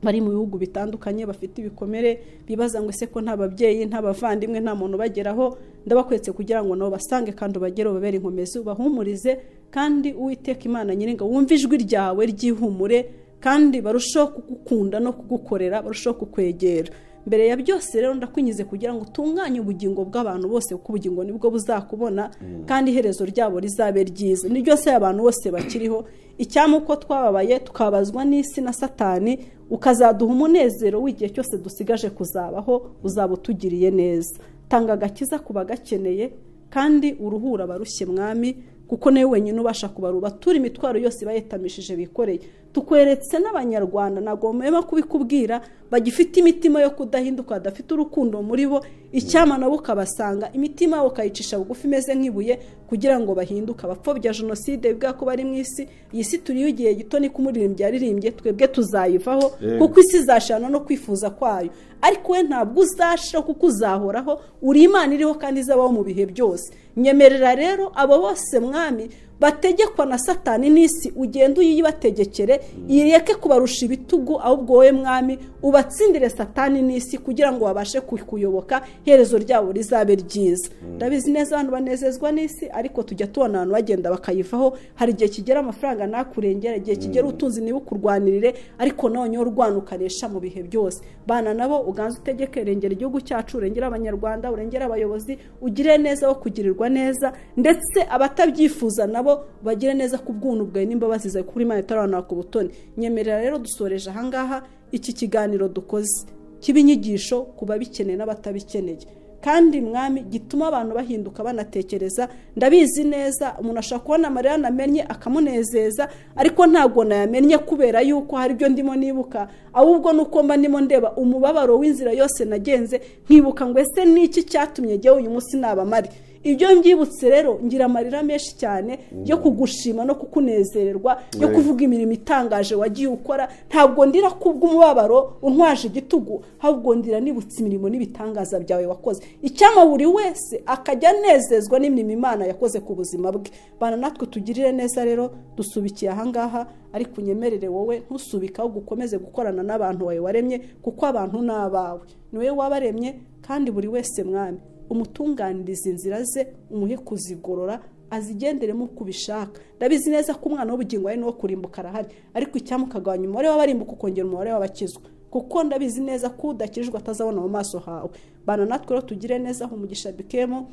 bari mu bihugu bitandukanye bafite ibikomere, bibaza ngo ese ko nta babyeyi, nta bavandimwe, nta muntu bageraho. Ndabakwetse kugira ngo nabo basange kandi ubagere, ubabere inkomezi, ubahumurize. Kandi Uwiteka Imana Nyiringa, wumve ijwi ryawe ryihumure, kandi barushaho kugukunda no kugukorera, barushaho kukwegera. Mbere ya byose rero ndakwinyize kugira ngo utunganye ubugingo bw'abantu bose, kuko ubugingo nibwo buzakubona, kandi iherezo ryabo rizabe ryiza. Ni ryose abantu bose bakiriho. Icyampa uko twababaye tukabazwa n'isi na Satani, ukazaduha umunezero w'igihe cyose dusigaje kuzabaho, uzaba utugiriye neza. Tanga agakiza ku bagakeneye, kandi uruhura abarushye Mwami, kuko nawe wenyine ubasha kubaruba tura imitwaro yose bayetamishije bikoreye. Tukweretse n'abanyarwanda, ntabwo mema kubikubwira, bagifite imitima yo kudahinduka, badafite urukundo muri bo. Icyama nabo ukabasanga, imitima yabo ukayicisha bugufi imeze nk'ibuye, kugira ngo bahinduke. Abapfobya jenoside bivuga ko bari mu isi, iyi si turiyo igihe gito, niko umuririmbyi yaririmbye, twebwe tuzayivaho, kuko isi izashirana no kwifuza kwayo. Ariko we ntabwo uzashira, kuko uzahoraho, uri Imana iriho kandi izabaho mu bihe byose. Nyemerera rero abo bose Mwami bategekwa na Satani n'isi, ugende uyibategekere, ireke kubarusha ibitugu, ahubwo wowe Mwami ubatsindire Satani n'isi, kugira ngo babashe kukuyoboka, iherezo ryabo rizabe ryiza. Ndabizi neza abantu banezezwa n'isi, ariko tujya tubona abantu bagenda bakayivaho. Hari igihe kigera amafaranga nakurengera, igihe kigera utunzi niba ukurwanirire, ariko none urwana ukaresha mu bihe byose. Bana nabo uganze utegeke, rengera igihugu cyacu, urengera abanyarwanda, urengera abayobozi, ugire neza wo kugirirwa neza, ndetse abatabyifuza nabo bagire neza ku bw'ubuntu bwawe n'imbabazi zawe, kuri Imana itarabana ku butoni. Nyemerera rero dusoreje ahangaha iki kiganiro dukoze, kiba inyigisho ku babikeneye n'abatabikeneye, kandi Mwami gituma abantu bahinduka banatekereza. Ndabizi neza umuntu ashobora kubona amarira namenye akamunezeza, ariko ntabwo nayamennye kubera yuko hari ibyo ndimo nibuka, ahubwo nuko mba ndimo ndeba umubabaro w'inzira yose nagenze, nkibuka ngo ese niki cyatumye jyewe uyu munsi nabamari. Ibyo mbyibutse rero ngira amarira menshi cyane yo kugushima no kukunezererwa, yo kuvuga imirimo itangaje wagiye ukora. Ntabwo ndira kubw'umubabaro untwaje igitugu, ahubwo ndira nibutse imirimo n'ibitangaza byawe wakoze. Icyampa buri wese akajya anezezwa n'imirimo Imana yakoze ku buzima bwe. Bana natwe tugirire neza rero, dusubikiye ahangaha, ariko unyemerere wowe ntusubike, ahubwo ukomeze gukorana n'abantu wawe waremye, kuko abantu ni abawe, ni wowe wabaremye. Kandi buri wese Mwami umutunganiriza inzira ze, umuhe kuzigorora, azigenderemo uko ubishaka. Ndabizi neza ko umwana w'ubugingo ari n'uwo kurimbuka arahari, ariko icyampa ukagabanya umubare w'abarimbuka ukongera umubare w'abakizwa, kuko ndabizi neza ko udakijijwe atazabona mu maso hawe. Bana natwe rero tugire neza, umugisha Bikemo,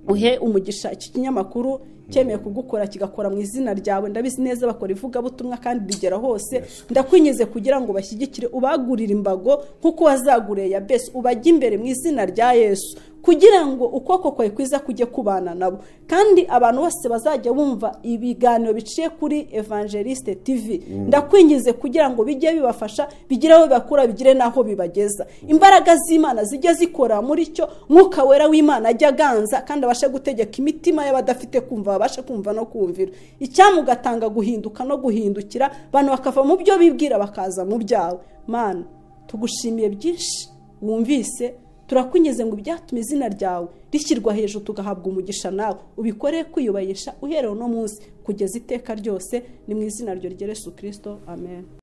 uhe umugisha iki kinyamakuru cyemeye kugukora kigakora mu izina ryawe. Ndabizi neza bakora ivugabutumwa kandi rigera hose. Ndakwinyize kugira ngo bashyigikire, ubagurire imbago nkuko wazaguriye Yabesi, ubajye imbere mu izina rya Yesu, kugira ngo ukuboko kwawe kwiza kujye kubana nabo. Kandi abantu bose bazajya bumva ibiganiro biciye kuri Evangeliste TV, ndakwingize kugira ngo bijye bibafasha, bigire aho bibakura, bigire naho bibageza. Imbaraga z'Imana zijye zikora muri cyo, Mwuka Wera w'Imana ajya aganza, kandi abashe gutegeka imitima y'abadafite kumva, babashe kumva no kumvira. Icyampa ugatanga guhinduka no guhindukira, abantu bakava mu byo bibwira bakaza mu byawe. Mana, tugushimiye byinshi wumvise, turakunyeze ngo ibyatuma izina ryawe rishyirwa hejuru tugahabwa umugisha nawe, ubikore kwiyubahisha uhereye uno munsi kugeza iteka ryose, ni mu izina ryo rya Yesu Kristo, amen.